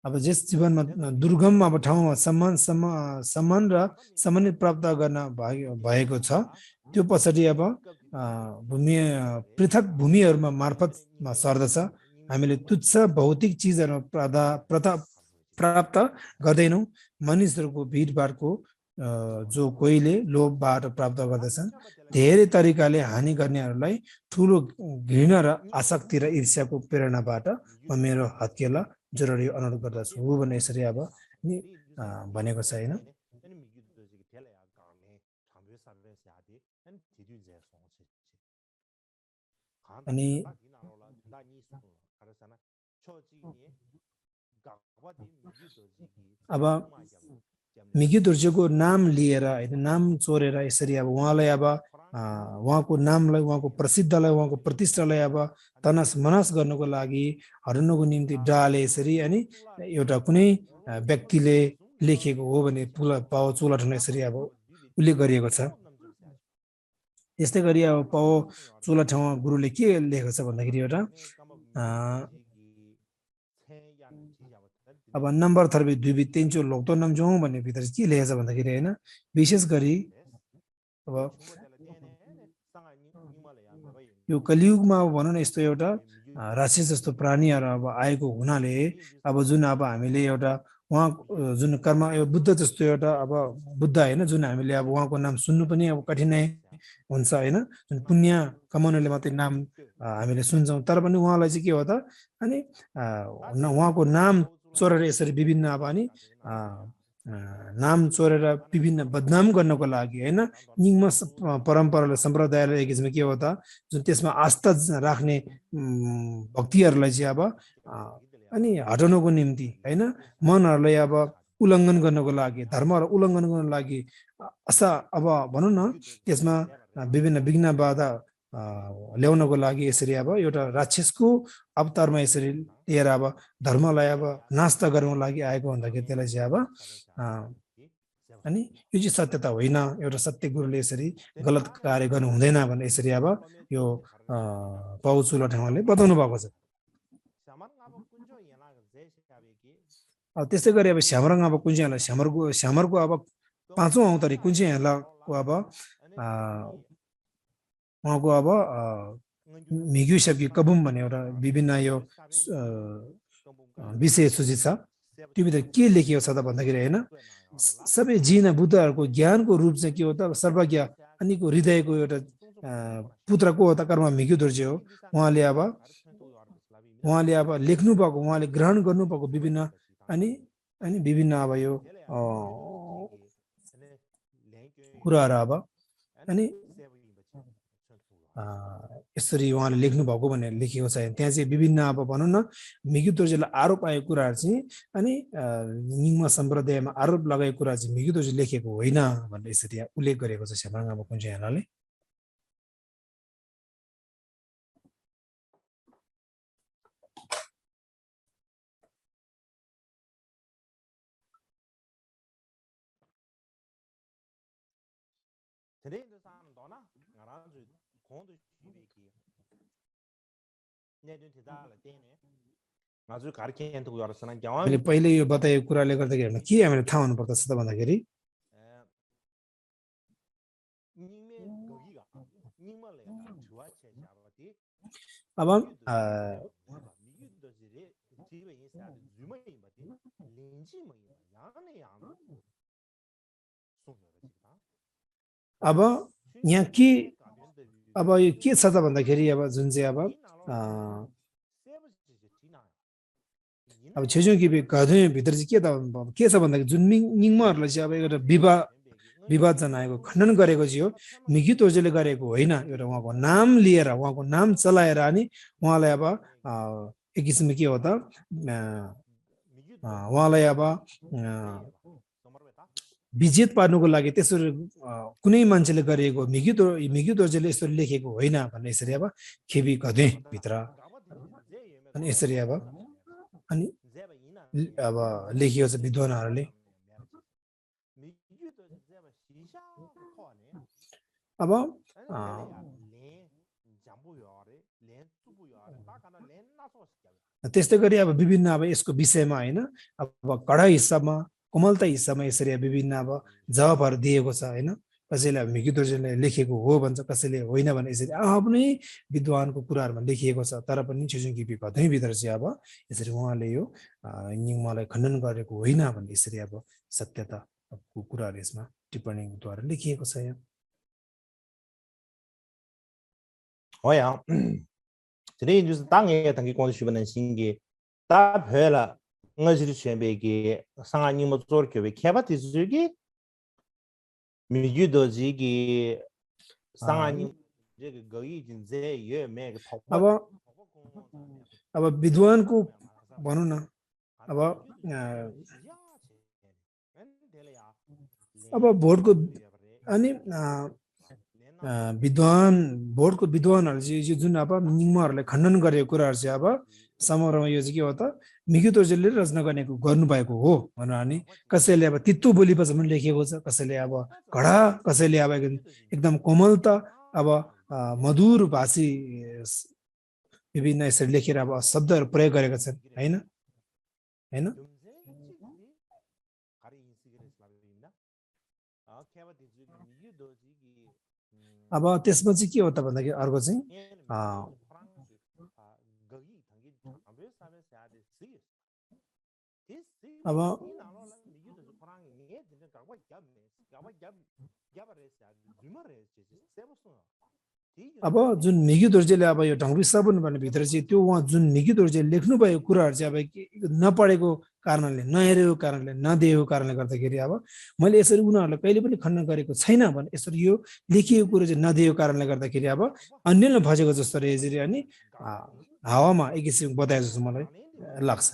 अब जस जीवनमा दुर्गम अब ठाउँमा सम्मान र सम्मानित प्राप्त गर्न भएको छ त्यो पछाडि अब भूमि पृथक भूमिहरूमा मार्फतमा सर्दछ हामीले तुच्छ भौतिक चिजहरू प्राप्त गर्दैनौँ मानिसहरूको भिडभाडको जो कोहीले लोभबाट प्राप्त गर्दछन् धेरै तरिकाले हानि गर्नेहरूलाई ठुलो घृणा र आसक्ति र ईर्ष्याको प्रेरणाबाट म मेरो हत्केला जरुरी अनुरोध गर्दछु भन्ने यसरी अब भनेको छ होइन अनि अब मिकी दोर्जेको नाम लिएर होइन नाम चोरेर यसरी अब उहाँलाई अब उहाँको नामलाई उहाँको प्रसिद्धलाई उहाँको प्रतिष्ठालाई अब तनास मनास गर्नको लागि हराउनको निम्ति डाले यसरी अनि एउटा कुनै व्यक्तिले लेखेको हो भने पाउ चुला ठाउँ यसरी अब उल्लेख गरिएको छ यस्तै गरी अब पाउ चुला ठाउँमा गुरुले के लेखेको छ भन्दाखेरि एउटा अब नम्बर थर्बी दुई तिनचो लोक्तो नाम जाउँ भन्ने भित्र के लेखेको छ भन्दाखेरि होइन विशेष गरी अब यो कलियुगमा अब भनौँ न यस्तो एउटा राक्षस जस्तो प्राणीहरू अब आएको हुनाले अब जुन अब हामीले एउटा उहाँ जुन कर्म बुद्ध जस्तो एउटा अब बुद्ध होइन जुन हामीले अब उहाँको नाम सुन्नु पनि अब कठिनाइ हुन्छ होइन जुन पुण्य कमाउनेले मात्रै नाम हामीले सुन्छौँ तर पनि उहाँलाई चाहिँ के हो त अनि उहाँको नाम चोरेर यसरी विभिन्न अब अनि नाम चोरेर विभिन्न बदनाम गर्नको लागि होइन निङमा परम्पराले सम्प्रदायले एक किसिममा के हो त जुन त्यसमा आस्था राख्ने भक्तिहरूलाई चाहिँ अब अनि हटाउनको निम्ति होइन मनहरूलाई अब उल्लङ्घन गर्नको लागि धर्महरू उल्लङ्घन गर्नको लागि अब भनौँ न त्यसमा विभिन्न विघ्न बाधा ल्याउनको लागि यसरी अब एउटा राक्षसको अवतारमा यसरी लिएर अब धर्मलाई अब नास्ता गर्नको लागि आएको भन्दाखेरि त्यसलाई चाहिँ अब अनि यो चाहिँ सत्यता होइन एउटा सत्य गुरुले यसरी गलत कार्य गर्नु हुँदैन भन्ने यसरी अब यो पाउ चुला ठाउँले बताउनु भएको छ अब त्यस्तै गरी अब श्यामरङ अब कुन चाहिँ श्यामरको अब पाँचौँ अवतारी कुन चाहिँ हेलाको अब उहाँको अब मिग्यु सेप्की कबुम भन्ने एउटा विभिन्न यो विषय सूची छ त्यो भित्र के लेखिएको छ त भन्दाखेरि होइन सबै जिन बुद्धहरूको ज्ञानको रूप चाहिँ के हो त सर्वज्ञ अनिको हृदयको एउटा पुत्र को हो त कर्म मिग्यु दोर्जे हो उहाँले अब लेख्नु भएको उहाँले ग्रहण गर्नुभएको विभिन्न अनि विभिन्न अब यो कुराहरू अब अनि यसरी उहाँले लेख्नु भएको भनेर लेखिएको छ त्यहाँ चाहिँ विभिन्न अब भनौँ न मिग्यु दोर्जेलाई आरोप आएको कुराहरू चाहिँ अनि निङमा सम्प्रदायमा आरोप लगाएको कुरा चाहिँ मिग्यु दोर्जे लेखेको होइन भनेर यसरी उल्लेख गरेको छ श्यामरङ अब कुन चाहिँ हेलाले मैले पहिले यो बताएको कुराले गर्दाखेरि के हामीले थाहा हुनुपर्दछ त भन्दाखेरि अब अब यहाँ के अब यो के छ त भन्दाखेरि अब जुन चाहिँ अब छेउछेउ कि गधे भित्र चाहिँ के छ भन्दाखेरि जुन निङ्महरूलाई चाहिँ अब एउटा विवाद जनाएको खण्डन गरेको चाहिँ हो मिगी तोर्जेले गरेको होइन एउटा उहाँको नाम लिएर उहाँको नाम चलाएर अनि उहाँलाई अब एक किसिमले के हो त उहाँलाई अब विजेत पार्नुको लागि त्यसरी कुनै मान्छेले गरेको मिगी तोर्जेले यसरी लेखेको होइन भन्ने यसरी अब खेबी गधे भित्र अनि यसरी अब अनि अब लेखिएको छ विद्वानहरूले अब त्यस्तै गरी अब विभिन्न अब यसको विषयमा होइन अब कडा हिसाबमा कोमलता हिसाबमा यसरी विभिन्न अब जवाबहरू दिएको छ होइन कसैले अब मिगी तोर्जेले लेखेको हो भन्छ कसैले होइन भने यसरी आफ्नै विद्वानको कुराहरूमा लेखिएको छ तर पनि छेउछेउ कि भित्र चाहिँ अब यसरी उहाँले यो निङ्मलाई खण्डन गरेको होइन भन्ने यसरी अब सत्यताको कुराहरू यसमा टिप्पणीद्वारा लेखिएको छ यहाँ 好呀，这里就是当年等于光学不能新的，打破了我是全备给上海你们做的为开发的这个，没遇到这个上海你这个高已经在也买个淘宝。अब विद्वानको भनौँ न अब भोटको अनि भोटको विद्वानहरु चाहिँ जुन अब निङ्महरूले खण्डन गरेको कुराहरु चाहिँ अब समग्रमा यो चाहिँ के हो त मिगी तोर्जेले रचना गर्नु भएको हो भनेर अनि कसैले अब तित्तो बोली पनि लेखेको छ कसैले अब घडा कसैले अब एकदम कोमलता अब मधुर भाषी विभिन्न यसरी लेखेर अब शब्दहरु प्रयोग गरेका छन् हैन हैन अब त्यसमा चाहिँ के हो त भन्दाखेरि अर्को चाहिँ अब अब जुन मिगी तोर्जेले अब यो ढङ्ग्री साबुन भन्ने भित्र चाहिँ त्यो उहाँ जुन मिगी तोर्जेले लेख्नु भएको कुराहरु चाहिँ अब नपढेको कारणले नहेरेको कारणले नदेखेको कारणले गर्दाखेरि अब मैले यसरी उनीहरुलाई कहिले पनि खण्डन गरेको छैन भने यसरी यो लेखिएको कुरा चाहिँ नदिएको कारणले गर्दाखेरि अब अन्यले भजेको जस्तो रहेछ अनि हावामा एक किसिम बताए जस्तो मलाई लाग्छ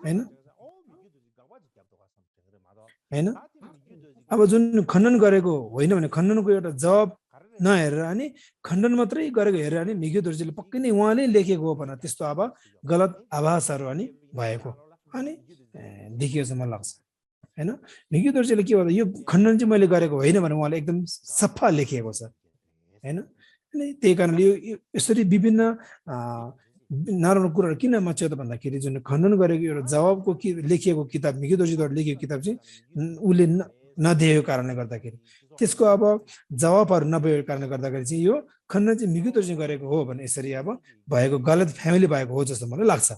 हैन हैन अब जुन खण्डन गरेको होइन भने खण्डनको एउटा जवाब नहेरेर अनि खण्डन मात्रै गरेको हेरेर अनि मिगी तोर्जेले पक्कै नै उहाँले लेखेको हो भनेर त्यस्तो अब गलत आभासहरु अनि भएको अनि देखियो जस्तो मलाई लाग्छ हैन मिगी तोर्जेले के भन्दा यो खण्डन चाहिँ मैले गरेको होइन भने उहाँले एकदम सफा लेखेको छ हैन अनि त्यही कारणले यो यसरी विभिन्न नराम्रो कुराहरु किन मच्यो त भन्दाखेरि जुन खण्डन गरेको एउटा जवाबको लेखिएको किताब मिगी तोर्जेद्वारा लेखिएको किताब चाहिँ उले नदिएको कारणले गर्दाखेरि त्यसको अब जवाबहरु नभएको कारणले गर्दाखेरि चाहिँ यो खण्डन चाहिँ मिगी तोर्जेले गरेको हो भने यसरी अब भएको गलत फ्यामिली भएको हो जस्तो मलाई लाग्छ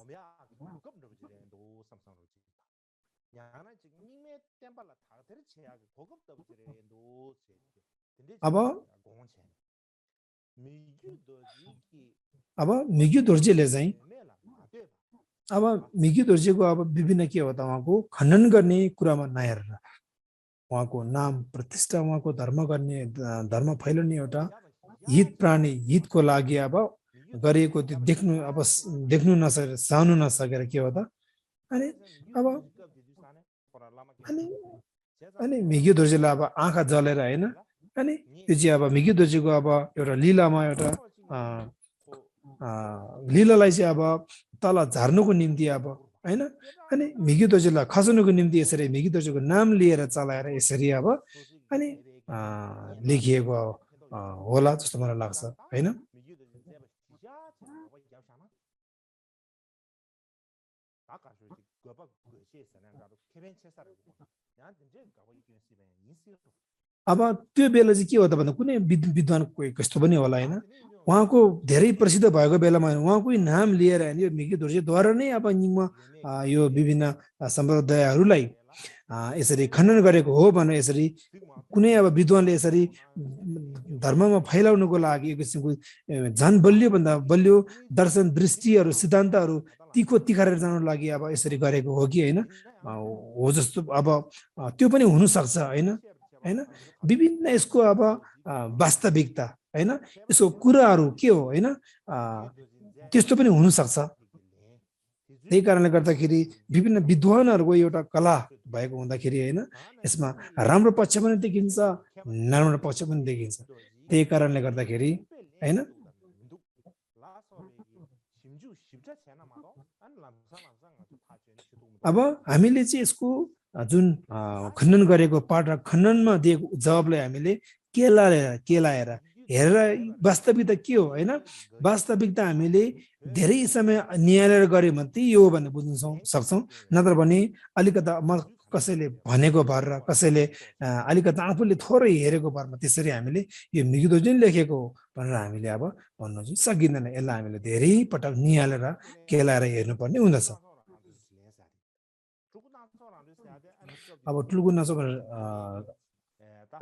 अब मिगी तोर्जेले चाहिँ अब मिगी तोर्जेको अब विभिन्न के हो त उहाँको खण्डन गर्ने कुरामा नहेरेर उहाँको नाम प्रतिष्ठा उहाँको धर्म फैलाउने एउटा हित प्राणी हितको लागि अब गरेको त्यो देख्नु नसकेर सहनु नसकेर के हो त अनि मिगी तोर्जेले अब आँखा जलेर हैन अनि त्यो चाहिँ अब मिगी तोर्जेको अब एउटा लीलामा एउटा लीलालाई चाहिँ अब तल झार्नुको निम्ति अब हैन अनि मिगी तोर्जेलाई खसाउनुको निम्ति यसरी मिगी तोर्जेको नाम लिएर चलाएर यसरी अब अनि लेखिएको होला जस्तो मलाई लाग्छ हैन अब त्यो बेला चाहिँ के हो त भन्दा कुनै विद्वान कोही कस्तो पनि होला हैन उहाँको धेरै प्रसिद्ध भएको बेलामा उहाँको नाम लिएर यो मिकी दोर्जेद्वारा नै अब निम्न यो विभिन्न सम्प्रदायहरूलाई यसरी खण्डन गरेको हो भनेर यसरी कुनै अब विद्वानले यसरी धर्ममा फैलाउनको लागि एक किसिमको झन् बलियो भन्दा बलियो दर्शन दृष्टिहरू सिद्धान्तहरू तीखो तिखारेर जानको लागि अब यसरी गरेको हो कि हैन हो जस्तो अब त्यो पनि हुन सक्छ हैन हैन विभिन्न यसको अब वास्तविकता हैन यसको कुराहरू के हो हैन त्यस्तो पनि हुन सक्छ त्यही कारणले गर्दाखेरि विभिन्न विद्वानहरूको एउटा कला भएको हुँदाखेरि हैन यसमा राम्रो पक्ष पनि देखिन्छ नराम्रो पक्ष पनि देखिन्छ त्यही कारणले गर्दाखेरि हैन अब हामीले चाहिँ यसको जुन खण्डन गरेको पाठ र खण्डनमा दिएको जवाबलाई हामीले केलाएर हेरेर वास्तविकता के हो हैन वास्तविकता हामीले धेरै समय न्यायालय गरे भने त्यही हो भनेर बुझ्न सक्छौँ नत्र भने अलिकता कसैले भनेको भर र कसैले अलिकता आफूले थोरै हेरेको भरमा त्यसरी हामीले यो मिकी दोर्जेले लेखेको हो भनेर हामीले अब भन्नु चाहिँ सकिँदैन यसलाई हामीले धेरै पटक निहालेर केलाएर हेर्नुपर्ने हुँदछ अब टुल्गु नाचो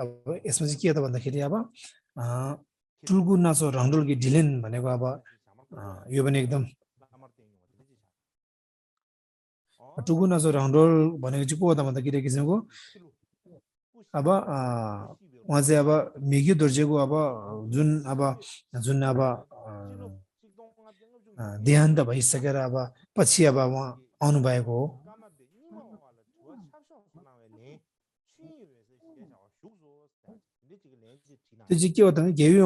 अब यसमा चाहिँ के त भन्दाखेरि अब टुल्गु नाचो रङडोल्गी ढिलेन भनेको अब यो पनि एकदम टुल्गु नाचो रङडोल भनेको चाहिँ को हो त भन्दाखेरि एक किसिमको अब उहाँ चाहिँ अब मिकी दोर्जेको अब जुन देहान्त भइसकेर अब पछि अब उहाँ आउनुभएको हो त्यो चाहिँ के हो त भने घेवी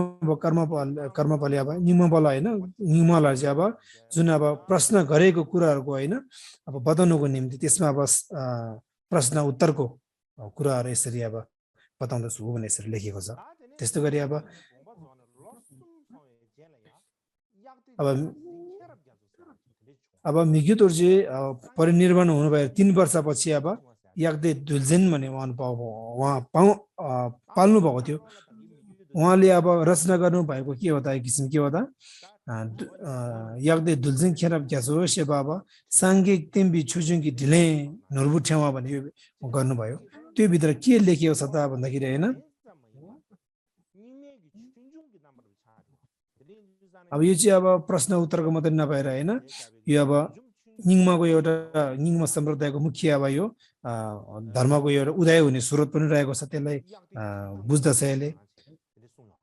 कर्मफली अब निमबल होइन निमलहरू चाहिँ अब जुन अब प्रश्न गरेको कुराहरूको होइन अब बताउनुको निम्ति त्यसमा अब प्रश्न उत्तरको कुराहरू यसरी अब बताउँदछु भनेर यसरी लेखेको छ त्यस्तो गरी अब मिकी दोर्जे परिनिर्वाण हुनुभयो 3 वर्षपछि अब याग्दे दुल्जेन भन्ने उहाँ पाल्नु भएको थियो उहाँले अब रचना गर्नु भएको के हो त एक किसिम के हो त याग्दे दुल्जेन खेर ग्यासो सेवा अब साङ्गिक तिम्बी छुजुङ्गी ढिले नर्बु ठेवा भन्ने गर्नुभयो त्यो भित्र के लेखिएको छ त भन्दाखेरि हैन अब यो चाहिँ अब प्रश्न उत्तरको मात्रै नभएर हैन यो अब निङमाको एउटा निङम सम्प्रदायको मुख्य अब यो धर्मको एउटा उदय हुने स्रोत पनि रहेको छ त्यसलाई बुझ्दछ यसले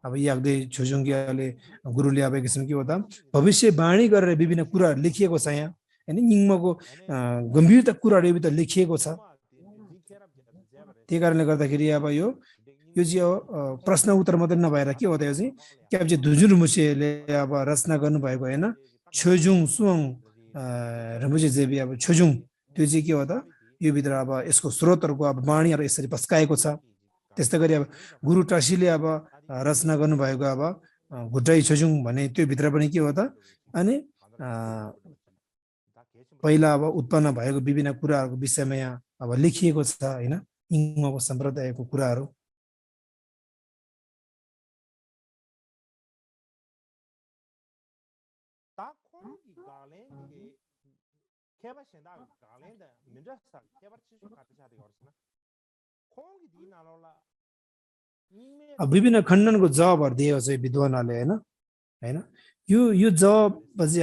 अब याग्दे छुजुङ्गीले गुरुले अब एक किसिम के हो त भविष्यवाणी गरेर विभिन्न कुराहरू लेखिएको छ यहाँ हैन निङमाको गम्भीरता कुराहरू यो भित्र लेखिएको छ त्यही कारणले गर्दाखेरि अब यो चाहिँ प्रश्न उत्तर मात्रै नभएर के हो त यो चाहिँ क्याप्चे दुजुन मुसेले अब रचना गर्नुभएको हैन छोजुङ सुङ रमुजे जेबी अब छोजुङ त्यो चाहिँ के हो त यो भित्र अब यसको स्रोतहरूको अब वाणीहरू यसरी पस्काएको छ त्यस्तै गरी अब गुरु टसीले अब रचना गर्नुभएको अब घुटाइ छोजुङ भन्ने त्यो भित्र पनि के हो त अनि पहिला अब उत्पन्न भएको विभिन्न कुराहरूको विषयमा यहाँ अब लेखिएको छ हैन निङमाको सम्प्रदायको कुराहरू अब विभिन्न खण्डनको जवाबहरू दिएको छ विद्वानहरूले हैन हैन यो जवाब चाहिँ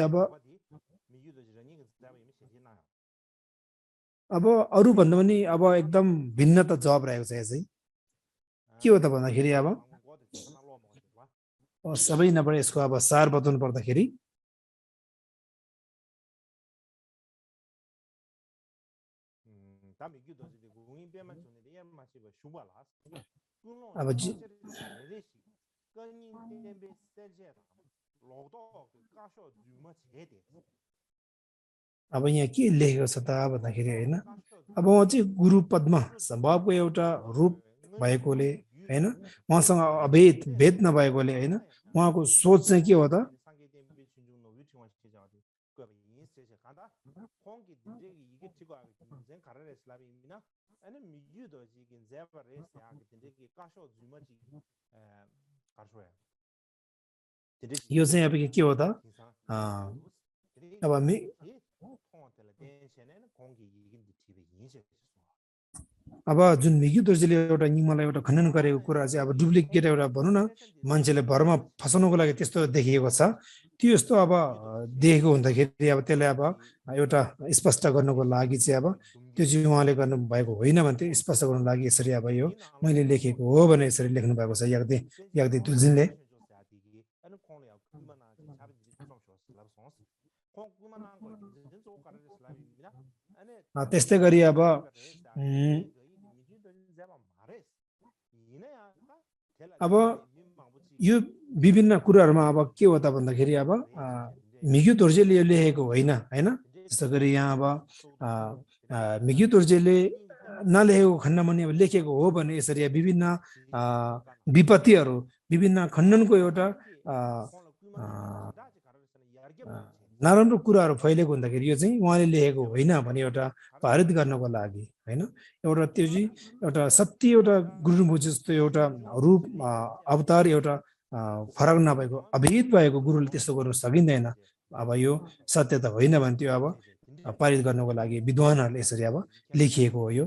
अब अरू भन्दा पनि अब एकदम भिन्नता जवाब रहेको छ यहाँ चाहिँ के हो त भन्दाखेरि अब सबै नपढे यसको अब सार बताउनु पर्दाखेरि अब यहाँ के लेखेको छ त भन्दाखेरि हैन अब उहाँ चाहिँ गुरु पद्म सम्भवको एउटा रूप भएकोले हैन उहाँसँग भेद नभएकोले हैन उहाँको सोच चाहिँ के हो त यो चाहिँ अब के हो त अब अब जुन मिग्यु दोर्जीले एउटा निमलाई एउटा खण्डन गरेको कुरा चाहिँ अब डुप्लिकेट एउटा भनौँ न मान्छेले भरमा फसाउनको लागि त्यस्तो देखिएको छ त्यो यस्तो अब देखेको हुँदाखेरि अब त्यसलाई अब एउटा स्पष्ट गर्नको लागि चाहिँ अब त्यो चाहिँ उहाँले गर्नु भएको होइन भने त्यो स्पष्ट गर्नको लागि यसरी अब यो मैले लेखेको हो भने यसरी लेख्नु भएको छ याग्दे तुलजिनले त्यस्तै गरी अब यो विभिन्न कुराहरुमा अब के हो त भन्दाखेरि अब मिग्यु दोर्जेले यो लेखेको होइन हैन जस्तो गरी यहाँ अब मिग्यु दोर्जेले नलेखेको खण्डमा अब लेखेको हो भने यसरी विभिन्न विपत्तिहरु विभिन्न खण्डनको एउटा नराम्रो कुराहरु फैलेको हुँदाखेरि यो चाहिँ उहाँले लेखेको होइन भने एउटा पारित गर्नको लागि हैन एउटा त्यो चाहिँ एउटा सत्य एउटा गुरुमुख जस्तो एउटा रूप अवतार एउटा फरक नभएको अभेद भएको गुरुले त्यस्तो गर्न सकिँदैन अब यो सत्य त होइन भने त्यो अब पारित गर्नको लागि विद्वानहरुले यसरी अब लेखिएको हो यो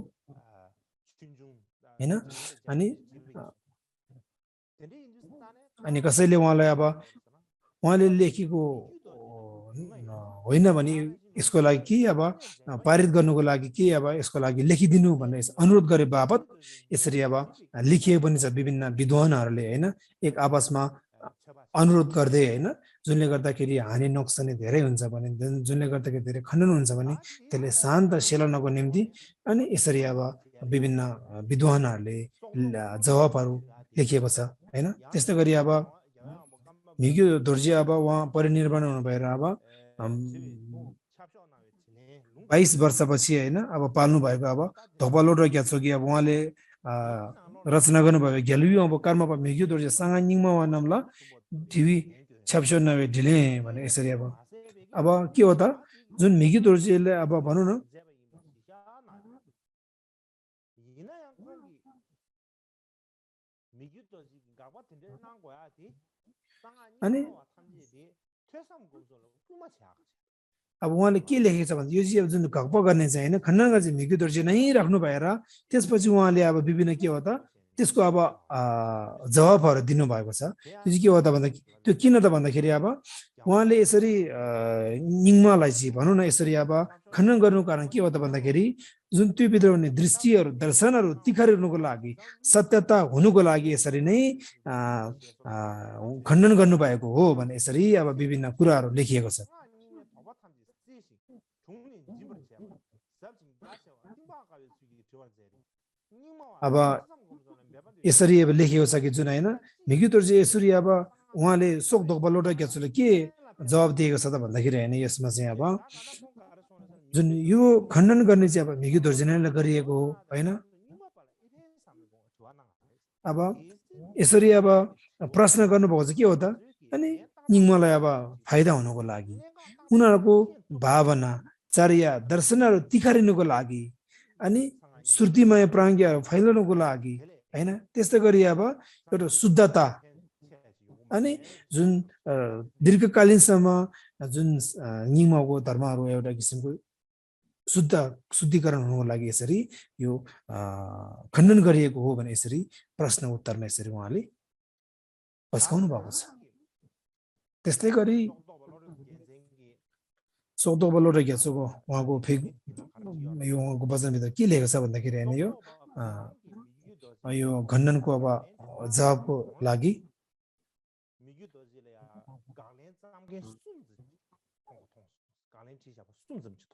हैन अनि कसैले उहाँलाई अब उहाँले लेखेको होइन भने यसको लागि के अब पारित गर्नुको लागि के अब यसको लागि लेखिदिनु भन्ने अनुरोध गरे बापत यसरी अब लेखिएको पनि छ विभिन्न विद्वानहरुले हैन एक आपसमा अनुरोध गर्दै हैन जुनले गर्दाखेरि हानि नोक्सानी धेरै हुन्छ भने जुनले गर्दाखेरि धेरै खण्डन हुन्छ भने त्यसले शान्त सेलाउनको निम्ति अनि यसरी अब विभिन्न विद्वानहरुले जवाफहरु लेखिएको छ हैन त्यस्तै गरी अब मिग्यु दोर्जे अब उहाँ परिनिर्वाण हुनु भएर अब 22 वर्षपछि हैन अब पाल्नु भएको अब धोपालोट र ग्याचोगी अब उहाँले रचना गर्नुभएको ग्यालुवी अब कर्म प मिग्यु दोर्जे सँग निङमा वनमला टिभी छ्याप्सो नभए ढिले भने यसरी अब के हो त जुन मिग्यु दोर्जेले अब भनौं न अनि अब उहाँले के लेखेको छ भने यो चाहिँ जुन घक्प गर्ने चाहिँ हैन खण्डन गर्ने चाहिँ मिग्यु दोर्जे नै राख्नु भएर त्यसपछि उहाँले अब विभिन्न के हो त त्यसको अब जवाफहरु दिनु भएको छ त्यो चाहिँ के हो त भन्दा त्यो किन त भन्दाखेरि अब उहाँले यसरी निङमालाई चाहिँ भनौं न यसरी अब खण्डन गर्नुको कारण के हो त भन्दाखेरि जुन त्यो भित्र हुने दृष्टिहरु दर्शनहरु तिखार्नुको लागि सत्यता हुनुको लागि यसरी नै खण्डन गर्नु भएको हो भने यसरी अब विभिन्न कुराहरु लेखिएको छ अब यसरी अब लेखिएको छ कि जुन हैन मिग्यु दोर्जे यसरी अब उहाँले सोक दोकबलोट ग्याचोले के जवाब दिएको छ त भन्दाखेरि हैन यसमा चाहिँ अब जुन यो खण्डन गर्ने चाहिँ अब मिग्यु दोर्जे नै गरिएको हो हैन अब यसरी अब प्रश्न गर्नुभएको चाहिँ के हो त अनि निङमालाई अब फाइदा हुनको लागि उनीहरुको भावना चर्या दर्शनहरु तिखारिनुको लागि अनि श्रुतिमय प्राज्ञाहरु फैलाउनको लागि हैन त्यस्तै गरी अब एउटा शुद्धता अनि जुन दीर्घकालीनसम्म जुन निङमाको धर्महरु एउटा किसिमको शुद्धिकरण हुनको लागि यसरी यो खण्डन गरिएको हो भने यसरी प्रश्न उत्तरमा यसरी उहाँले पस्काउनु भएको छ त्यस्तै गरी सोक्दोबलोट ग्याचोको उहाँको यो उहाँको वचनभित्र के लेखेको छ भन्दाखेरि हैन यो खण्डनको अब जवाबको लागि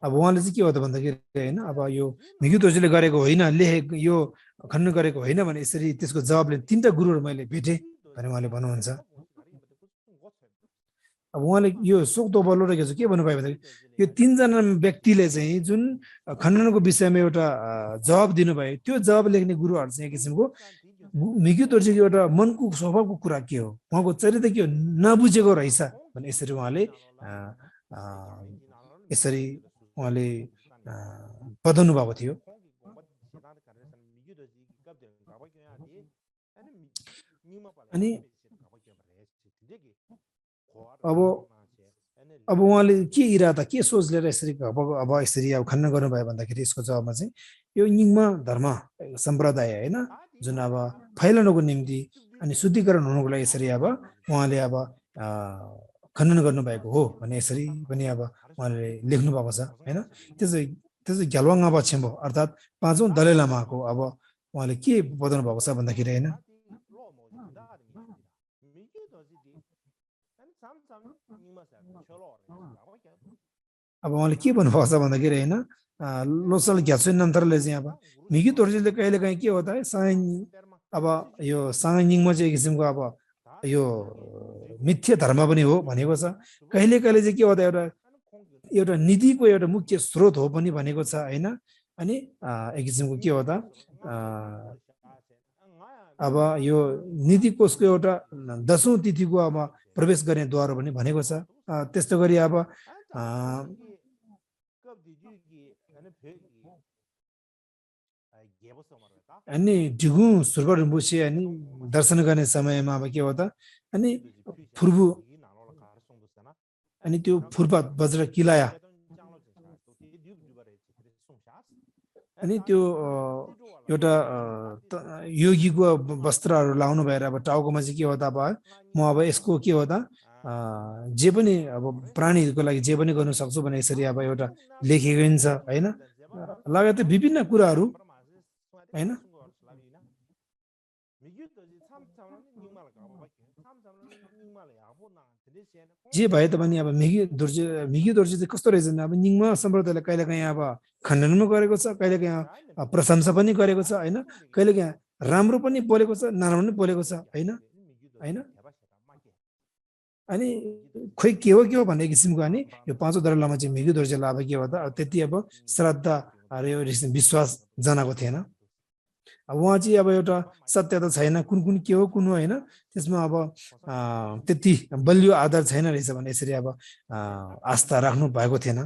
अब उहाँले चाहिँ के हो त भन्दाखेरि हैन अब यो मिग्यु दोर्जेले गरेको होइन लेखेको यो खण्डन गरेको होइन भने यसरी त्यसको जवाबले तीनटा गुरुहरु मैले भेटे भने उहाँले भन्नुहुन्छ अब उहाँले यो सोक दोबलोट ग्याचो के भन्नुभयो भने यो तीनजना व्यक्तिले चाहिँ जुन खण्डनको विषयमा एउटा जवाब दिनुभयो त्यो जवाब लेख्ने गुरुहरु चाहिँ एक किसिमको मिग्यु दर्जीको एउटा मनको स्वभावको कुरा के हो उहाँको चरित्र के हो नबुझेको रहेछ भने यसरी उहाँले यसरी उहाँले बताउनु भएको थियो अनि अब उहाँले के इरादा के सोच लिएर यसरी अब यसरी अब खण्डन गर्नुभयो भन्दाखेरि यसको जवाबमा चाहिँ यो निङ्मा धर्म सम्प्रदाय हैन जुन अब फैलनको निम्ति अनि शुद्धिकरण हुनुको लागि यसरी अब उहाँले अब खण्डन गर्नुभएको हो भने यसरी पनि अब उहाँले लेख्नु भएको छ हैन त्यसै ग्याल्वाङ अब छेम्बो अर्थात् पाँचौं दलाई लामाको अब उहाँले के बताउनु भएको छ भन्दाखेरि हैन अब उहाँले के भन्नुभएको छ भन्दाखेरि हैन लोसल ग्यासुन नन्तरले चाहिँ अब मिगी तोर्जीले कहिले काहीँ के हो त अब यो साङनिङमा चाहिँ एक किसिमको अब यो मिथ्या धर्म पनि हो भनेको छ कहिले कहिले चाहिँ के हो त एउटा नीतिको एउटा मुख्य स्रोत हो पनि भनेको छ हैन अनि एक किसिमको के हो त अब यो नीति कोषको एउटा 10औं तिथिको अब प्रवेश गर्ने द्वार पनि भनेको छ त्यस्तो गरी अब अनि डिगु सुर्गड बुसे अनि दर्शन गर्ने समयमा अब के हो त अनि फुर्बु अनि त्यो फुर्पा वज्र किलाया अनि त्यो एउटा योगीको वस्त्रहरू लाउनु भएर अब टाउकोमा चाहिँ के हो त अब म अब यसको के हो त जे पनि अब प्राणीहरूको लागि जे पनि गर्न सक्छु भने यसरी अब एउटा लेखेको हुन्छ हैन लगायत विभिन्न कुराहरू हैन जे भए पनि अब मिगी दोर्जे चाहिँ कस्तो रहेछ अब निङमा सम्प्रदायले कहिलेकाहीँ अब खण्डन पनि गरेको छ कहिलेकाहीँ प्रशंसा पनि गरेको छ हैन कहिलेकाहीँ राम्रो पनि बोलेको छ नराम्रो पनि बोलेको छ हैन हैन अनि खोइ के हो भन्ने किसिमको अनि यो पाँचौं दलाई लामा चाहिँ मिगी दोर्जेलाई अब के हो त त्यति अब श्रद्धा यो विश्वास जनाएको थिएन अब उहाँ चाहिँ अब एउटा सत्य त छैन कुन के हो कुन हो हैन त्यसमा अब त्यति बलियो आधार छैन रहेछ भने यसरी अब आस्था राख्नु भएको थिएन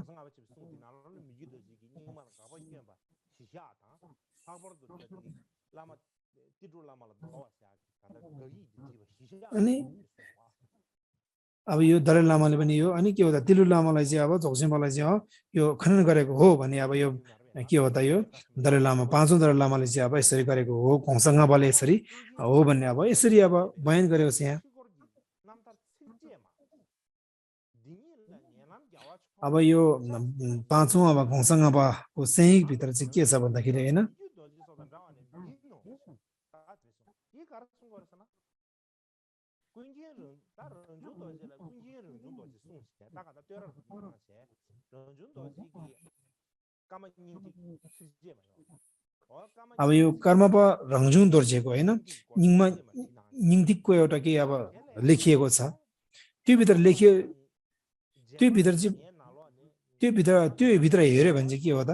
अनि अब यो दलाई लामाले पनि यो अनि के हो त तिलु लामालाई चाहिँ अब झौसेम्बालाई चाहिँ यो खनन गरेको हो भने अब यो के हो त यो दलाई लामा पाँचौं दलाई लामाले चाहिँ अब यसरी गरेको हो खोङसँगबाले यसरी हो भन्ने अब यसरी अब बयान गरेको छ यहाँ अब यो पाँचौं अब खोङसँगबाको सैनिक भित्र चाहिँ के छ भन्दाखेरि हैन अब यो कर्मप रङजुङ दोर्जेको हैन निङमा निङदिकको एउटा के अब लेखिएको छ त्यो भित्र त्यो भित्र हेर्यो भने चाहिँ के हो त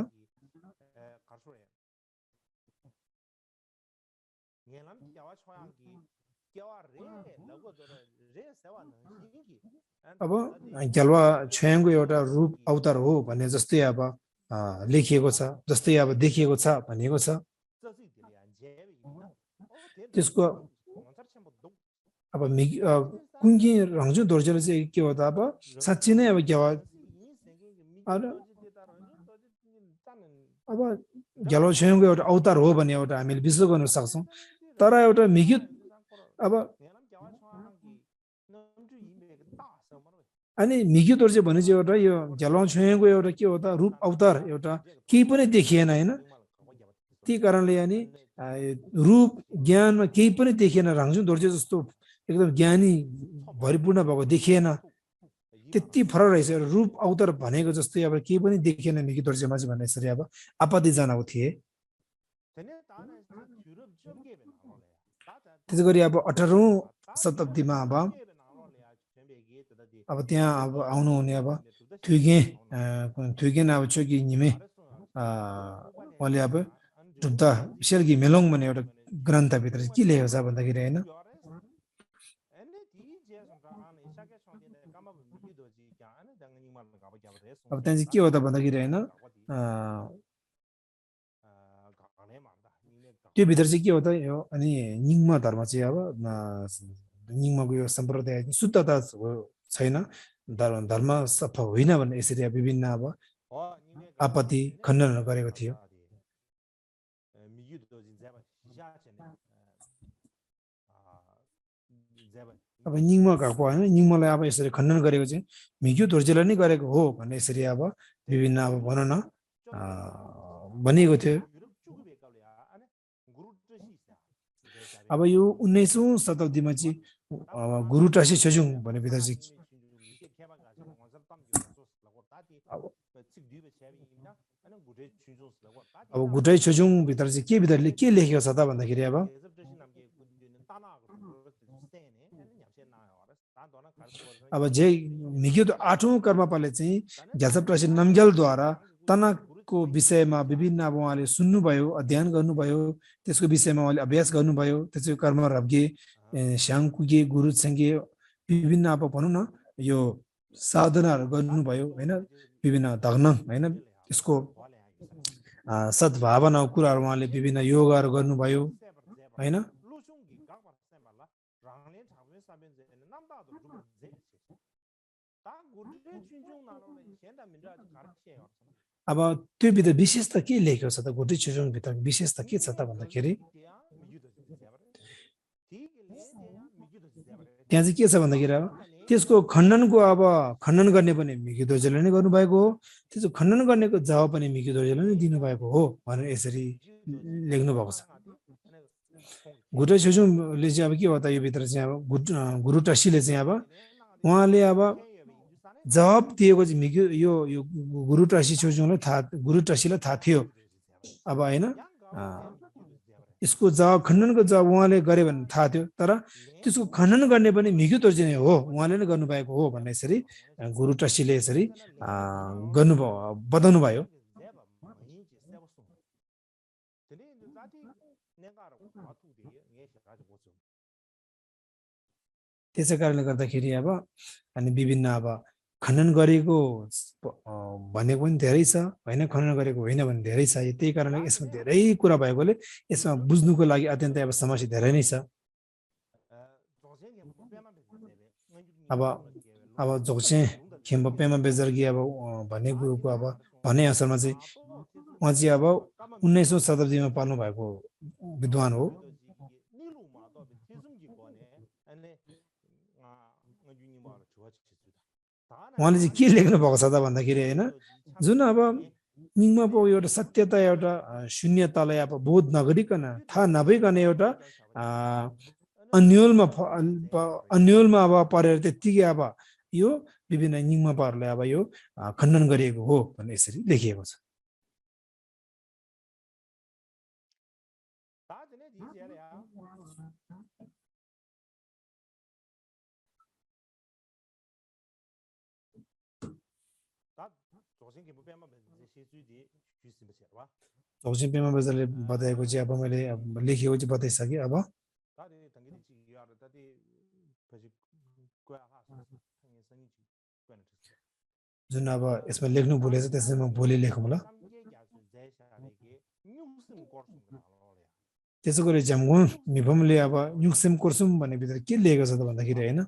अब ग्याल्वा छोयाङको एउटा रूप अवतार हो भन्ने जस्तै अब लेखिएको छ जस्तै अब देखिएको छ भनेको छ त्यसको अब कुङ्गी रङजुङ दोर्जेले चाहिँ के हो त अब साँच्चै नै अब अब ग्याल्वा छोयाङको एउटा अवतार हो भन्ने एउटा हामीले विश्वास गर्न सक्छौँ तर एउटा मिग्यु अब अनि मिग्यु दोर्जे भने चाहिँ एउटा यो ग्याल्वा छोयाङको एउटा के हो त रूप अवतार एउटा केही पनि देखिएन हैन त्यही कारणले अनि रूप ज्ञानमा केही पनि देखिएन रङजुङ दोर्जे जस्तो एकदम ज्ञानी भरिपूर्ण भएको देखिएन त्यति फरक रहेछ रूप अवतार भनेको जस्तै अब केही पनि देखिएन मिग्यु दोर्जेमा चाहिँ भन्ने यसरी अब आपत्ति जनाएको थिए त्यसै गरी अब 18औं शताब्दीमा अब त्यहाँ अब आउनु हुने अब थुइगेन अब चोकी निमे उहाँले अब टुप्दा सेल्गी मेलोङ भन्ने एउटा ग्रन्थभित्र चाहिँ के लेखेको छ भन्दाखेरि हैन अब त्यहाँ चाहिँ के हो त भन्दाखेरि हैन त्यो भित्र चाहिँ के हो त यो अनि निङ्म धर्म चाहिँ अब निङ्मको यो सम्प्रदाय शुद्धता छैन धर्म सफा होइन भन्ने यसरी विभिन्न अब आपत्ति खण्डनहरू गरेको थियो अब निङ्म गएको हैन निङ्मलाई अब यसरी खण्डन गरेको चाहिँ मिग्यु दोर्जेले नै गरेको हो भन्ने यसरी अब विभिन्न अब भनौँ न भनिएको थियो अब यो 19औं शताब्दीमा चाहिँ गुरु टासी छेजुङ भन्ने भित्र चाहिँ अब गुटाई छेजुङ भित्र चाहिँ के भित्रले के लेखेको छ त भन्दाखेरि अब जे मिग्यु 8औं कर्मपाले चाहिँ ग्याल्सप टासी नमग्यालद्वारा तनाको विषयमा विभिन्न अब उहाँले सुन्नुभयो अध्ययन गर्नुभयो त्यसको विषयमा उहाँले अभ्यास गर्नुभयो त्यसको कर्म रब्गे श्याङकुगे गुरु छङ्गे विभिन्न अब भनौँ न यो साधनाहरू गर्नुभयो हैन विभिन्न धर्म हैन यसको सद्भावनाको कुराहरू उहाँले विभिन्न योगहरू गर्नुभयो हैन अब त्यो भित्र विशेषता के लेखेको छ त गुटै छेजुङ भित्र विशेषता के छ त भन्दाखेरि त्यहाँ चाहिँ के छ भन्दाखेरि अब त्यसको खण्डनको अब खण्डन गर्ने पनि मिग्यु दोर्जेले नै गर्नुभएको हो त्यसको खण्डन गर्नेको जवाब पनि मिग्यु दोर्जेले नै दिनुभएको हो भनेर यसरी लेख्नु भएको छ गुटै छेजुङले चाहिँ अब के हो त यो भित्र चाहिँ अब गुरु टासीले चाहिँ अब उहाँले अब जवाब दिएको चाहिँ मिग्यु यो गुरु टासी छेजुङलाई गुरु टासीलाई थाहा थियो अब हैन यसको जवाब खण्डनको जवाब उहाँले गरे भने थाहा थियो तर त्यसको खण्डन गर्ने पनि मिग्यु दोर्जे नै हो उहाँले नै गर्नुभएको हो भन्ने यसरी गुरु टासीले यसरी गर्नुभयो बताउनु भयो त्यसै कारणले गर्दाखेरि अब अनि विभिन्न अब खण्डन गरेको भनेको पनि धेरै छ हैन खण्डन गरेको होइन भने धेरै छ त्यही कारणले यसमा धेरै कुरा भएकोले यसमा बुझ्नुको लागि अत्यन्तै अब समस्या धेरै नै छ अब जोक्से खेम्बो पेमा बेजर्गी अब भन्ने गुरुको अब भन्ने असरमा चाहिँ उहाँ चाहिँ अब 19औं शताब्दीमा पाल्नु भएको विद्वान हो उहाँले चाहिँ के लेख्नु भएको छ त भन्दाखेरि हैन जुन अब निङ्मको एउटा सत्यता एउटा शून्यतालाई अब बोध नगरिकन थाहा नभइकन एउटा अन्यलमा अब परेर त्यतिकै अब यो विभिन्न निङ्मपाहरूलाई अब यो खण्डन गरिएको हो भन्ने यसरी लेखिएको छ जोक्सिङ पेमा बेजरले बताएको चाहिँ अब मैले लेखेको चाहिँ बताइसकेँ अब जुन अब यसमा लेख्नु भुलेछ त्यसै म भोलि लेखौँ ल त्यसो गरी जमगुङ मिफमले अब युक्सेम कोर्सुम भन्ने भित्र के लेखेको छ त भन्दाखेरि हैन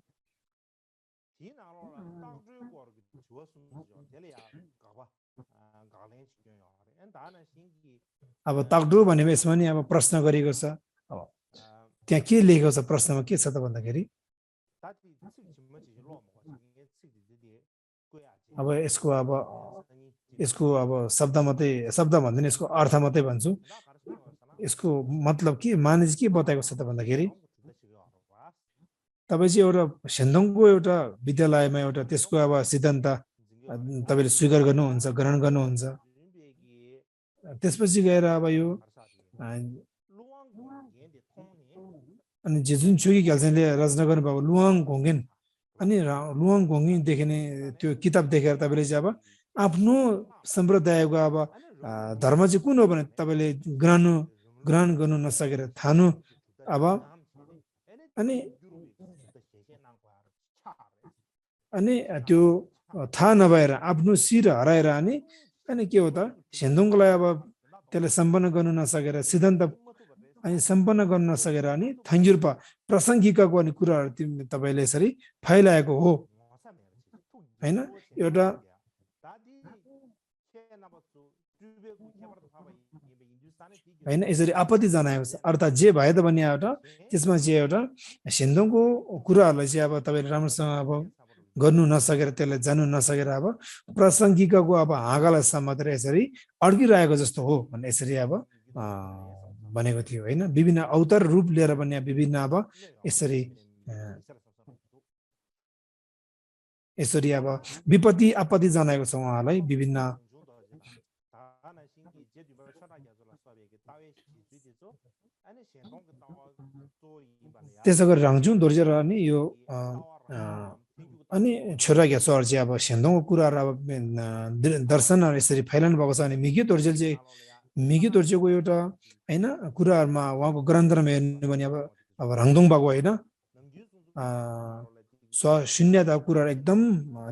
अब ताक्डु भनेको यसमा नि अब प्रश्न गरेको छ अब त्यहाँ के लेखेको छ प्रश्नमा के छ त भन्दाखेरि अब यसको अब शब्द भन्दैन यसको अर्थ मात्रै भन्छु यसको मतलब के माने के बताएको छ त भन्दाखेरि तपाईँ चाहिँ एउटा सेन्डोङको एउटा विद्यालयमा एउटा त्यसको अब सिद्धान्त तपाईँले स्वीकार गर्नुहुन्छ ग्रहण गर्नुहुन्छ त्यसपछि गएर अब यो अनि जे जुन छुकी ग्याल्सेनले रचना गर्नुभएको लुवाङ घोङ्गेन अनि लुवाङ घोङ्गेन देख्ने त्यो किताब देखेर तपाईँले चाहिँ अब आफ्नो सम्प्रदायको अब धर्म चाहिँ कुन हो भने तपाईँले ग्रहण ग्रहण गर्नु नसकेर थानु अब अनि अनि त्यो थाहा नभएर आफ्नो शिर हराएर अनि के हो त सेन्दुङलाई अब त्यसलाई सम्पन्न गर्नु नसकेर सिद्धान्त अनि सम्पन्न गर्न नसकेर अनि थङ्जुर्पा प्रसङ्गिकको अनि कुराहरू तपाईँले यसरी फैलाएको हो हैन एउटा हैन यसरी आपत्ति जनाएको छ अर्थात् जे भए पनि एउटा त्यसमा चाहिँ एउटा सेन्दुङको कुराहरूलाई चाहिँ अब तपाईँले राम्रोसँग अब गर्नु नसकेर त्यसलाई जान्नु नसकेर अब प्रसङ्गिकको अब हाँगालाई समातेर यसरी अड्किरहेको जस्तो हो भन्ने यसरी अब भनेको थियो हैन विभिन्न अवतार रूप लिएर पनि विभिन्न अब यसरी यसरी अब विपत्ति आपत्ति जनाएको छ उहाँलाई विभिन्न त्यसो गरी रङजुङ दोर्जे र अनि यो अनि छोरा ग्यासोर चाहिँ अब सेन्दोङको कुराहरू अब दर्शनहरू यसरी फैलाउनु भएको छ अनि मिगी दोर्जेल चाहिँ मिगी दोर्जेको एउटा हैन कुराहरूमा उहाँको ग्रन्थमा हेर्नु भने अब रङदुङ भएको हैन शून्यता कुराहरू एकदम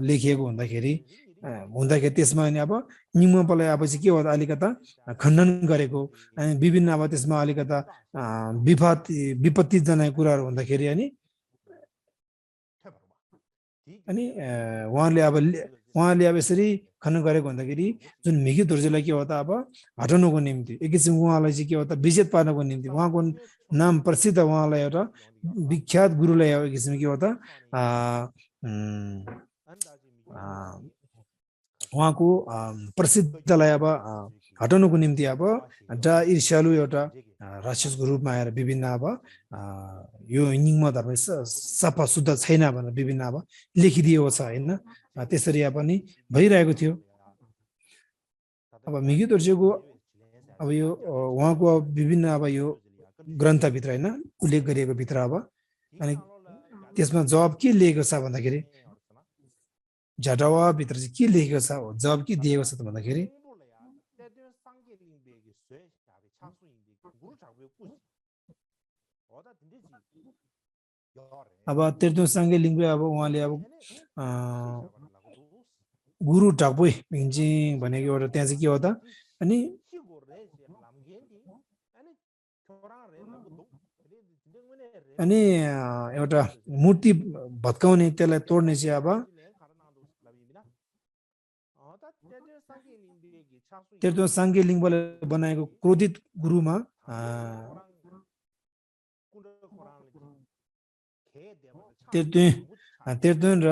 लेखिएको हुँदाखेरि त्यसमा अनि अब निम्नपलाई अब चाहिँ के हो अलिकता खण्डन गरेको अनि विभिन्न अब त्यसमा अलिकता विपत्ति जनाएको कुराहरू हुँदाखेरि अनि उहाँले अब यसरी खण्डन गरेको हुँदाखेरि जुन मिगी दोर्जेलाई के हो त अब हटाउनको निम्ति एक किसिम उहाँलाई चाहिँ के हो त विजेत पार्नको निम्ति उहाँको नाम प्रसिद्ध उहाँलाई एउटा विख्यात गुरुलाई एक किसिम के हो त उहाँको प्रसिद्धलाई अब हटाउनको निम्ति अब ईर्ष्यालु एउटा राक्षसको रूपमा आएर विभिन्न अब यो हिङमा धर्म सफा शुद्ध छैन भनेर विभिन्न अब लेखिदिएको छ हैन त्यसरी पनि भइरहेको थियो अब मिगी दोर्जेको अब यो उहाँको विभिन्न अब यो ग्रन्थभित्र हैन उल्लेख गरिएको भित्र अब अनि त्यसमा जवाब के लेखेको छ भन्दाखेरि झटावा भित्र चाहिँ के लेखेको छ जवाब के दिएको छ त भन्दाखेरि अब तेर्दो सांगे लिङ्गे अब उहाँले अब गुरु ढाक्बोइ भिन्जिङ भनेको एउटा त्यहाँ चाहिँ के हो त अनि अनि एउटा मूर्ति भत्काउने त्यसलाई तोड्ने चाहिँ अब तेर्दो सांगे लिङ्गले बनाएको क्रोधित गुरुमा तेर्दोन र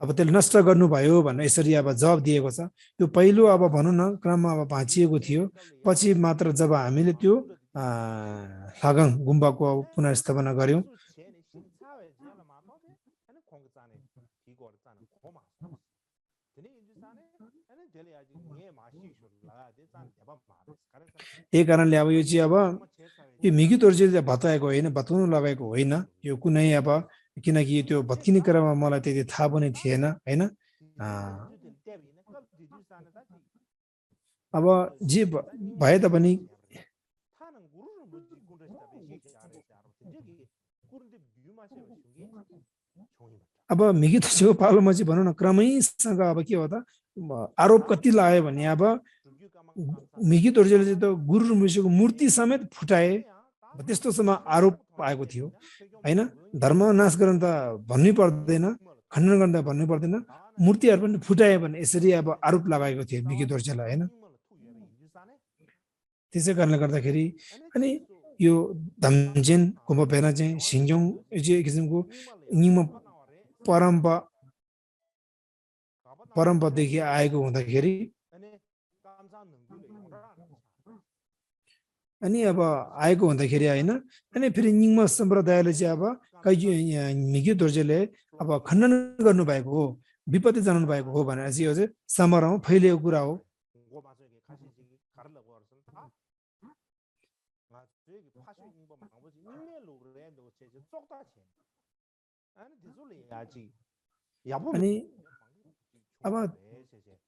अब त्यसले नष्ट गर्नुभयो भनेर यसरी अब जवाब दिएको छ त्यो पहिलो अब भनौँ न क्रममा अब भाँचिएको थियो पछि मात्र जब हामीले त्यो फागङ गुम्बाको पुनर्स्थापना गर्यौं यही कारणले अब यो चाहिँ अब यो मिगी दोर्जेले भत्काएको होइन भत्काउनु लगाएको होइन यो कुनै अब किनकि त्यो भत्किने क्रममा मलाई त्यति थाहा पनि थिएन हैन अब जे भए तापनि अब मिगी दोर्जेको पालोमा चाहिँ भनौँ न क्रमैसँग अब के हो त आरोप कति लाग्यो भने अब मिगी दोर्जेले चाहिँ त गुरु ऋषिको मूर्ति समेत फुटाए त्यस्तोसम्म आरोप आएको थियो हैन धर्म नाश गर्न त भन्नै पर्दैन खण्डन गर्न त भन्नै पर्दैन मूर्तिहरू पनि फुटाए भने यसरी अब आरोप लगाएको थियो मिगी दोर्जेलाई हैन त्यसै कारणले गर्दाखेरि अनि यो धम्जेन कुम्भमेला चाहिँ सिङ्जोङ एक किसिमको निम परम्परादेखि आएको हुँदाखेरि अनि अब आएको हुँदाखेरि हैन अनि फेरि निङ्म सम्प्रदायले चाहिँ अब मिगी दोर्जेले अब खण्डन गर्नुभएको हो विपत्ति जनाउनु भएको हो भनेर चाहिँ यो चाहिँ समारोहमा फैलिएको कुरा हो अनि अब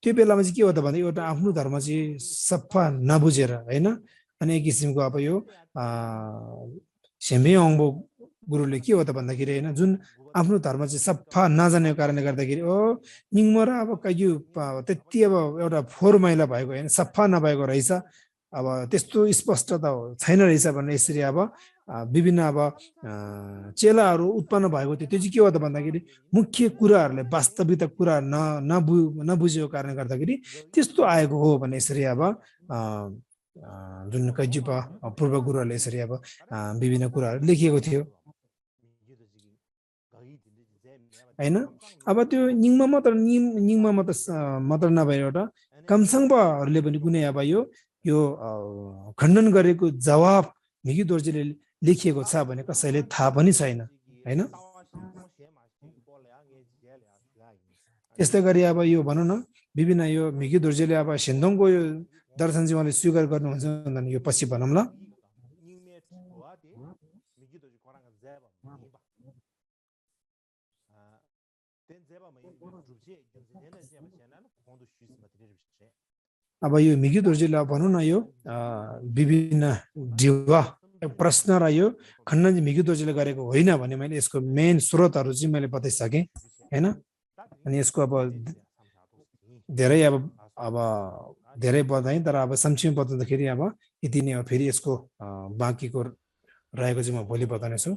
त्यो बेलामा चाहिँ के हो त भन्दा एउटा आफ्नो धर्म चाहिँ सफा नबुझेर हैन अनि एक किसिमको अब यो सेम्बे अङ्बो गुरुले के हो त भन्दाखेरि हैन जुन आफ्नो धर्म चाहिँ सफा नजानेको कारणले गर्दाखेरि निङ्म र अब यो त्यति अब एउटा फोहोर मैला भएको हैन सफा नभएको रहेछ अब त्यस्तो स्पष्टता छैन रहेछ भन्ने यसरी अब विभिन्न अब चेलाहरू उत्पन्न भएको थियो त्यो चाहिँ के हो त भन्दाखेरि मुख्य कुराहरूले वास्तविकता कुरा नबुझेको कारणले गर्दाखेरि त्यस्तो आएको हो भन्ने यसरी अब जुन कैजुपा पूर्व गुरुहरूले यसरी अब विभिन्न कुराहरू लेखिएको थियो हैन अब त्यो निङमा मात्र नभएर एउटा कमसङ्गहरूले पनि कुनै अब यो खण्डन गरेको जवाब मिगी दोर्जेले लेखिएको छ भने कसैले थाहा पनि छैन हैन त्यस्तै गरी अब यो भनौँ न विभिन्न यो मिगी दोर्जेले अब सेन्दोङको यो दर्शन चाहिँ उहाँले स्वीकार गर्नुहुन्छ भने यो पछि भनौँ ल अब यो मिगी दोर्जेले भनौँ न यो विभिन्न जीवा प्रश्न र यो खण्डन चाहिँ मिगी दोर्जेले गरेको होइन भने मैले यसको मेन स्रोतहरू चाहिँ मैले बताइसकेँ हैन अनि यसको अब धेरै अब धेरै बताएँ तर अब संक्षेपमा बताउँदाखेरि अब यति नै हो फेरि यसको बाँकीको रहेको चाहिँ म भोलि बताउनेछु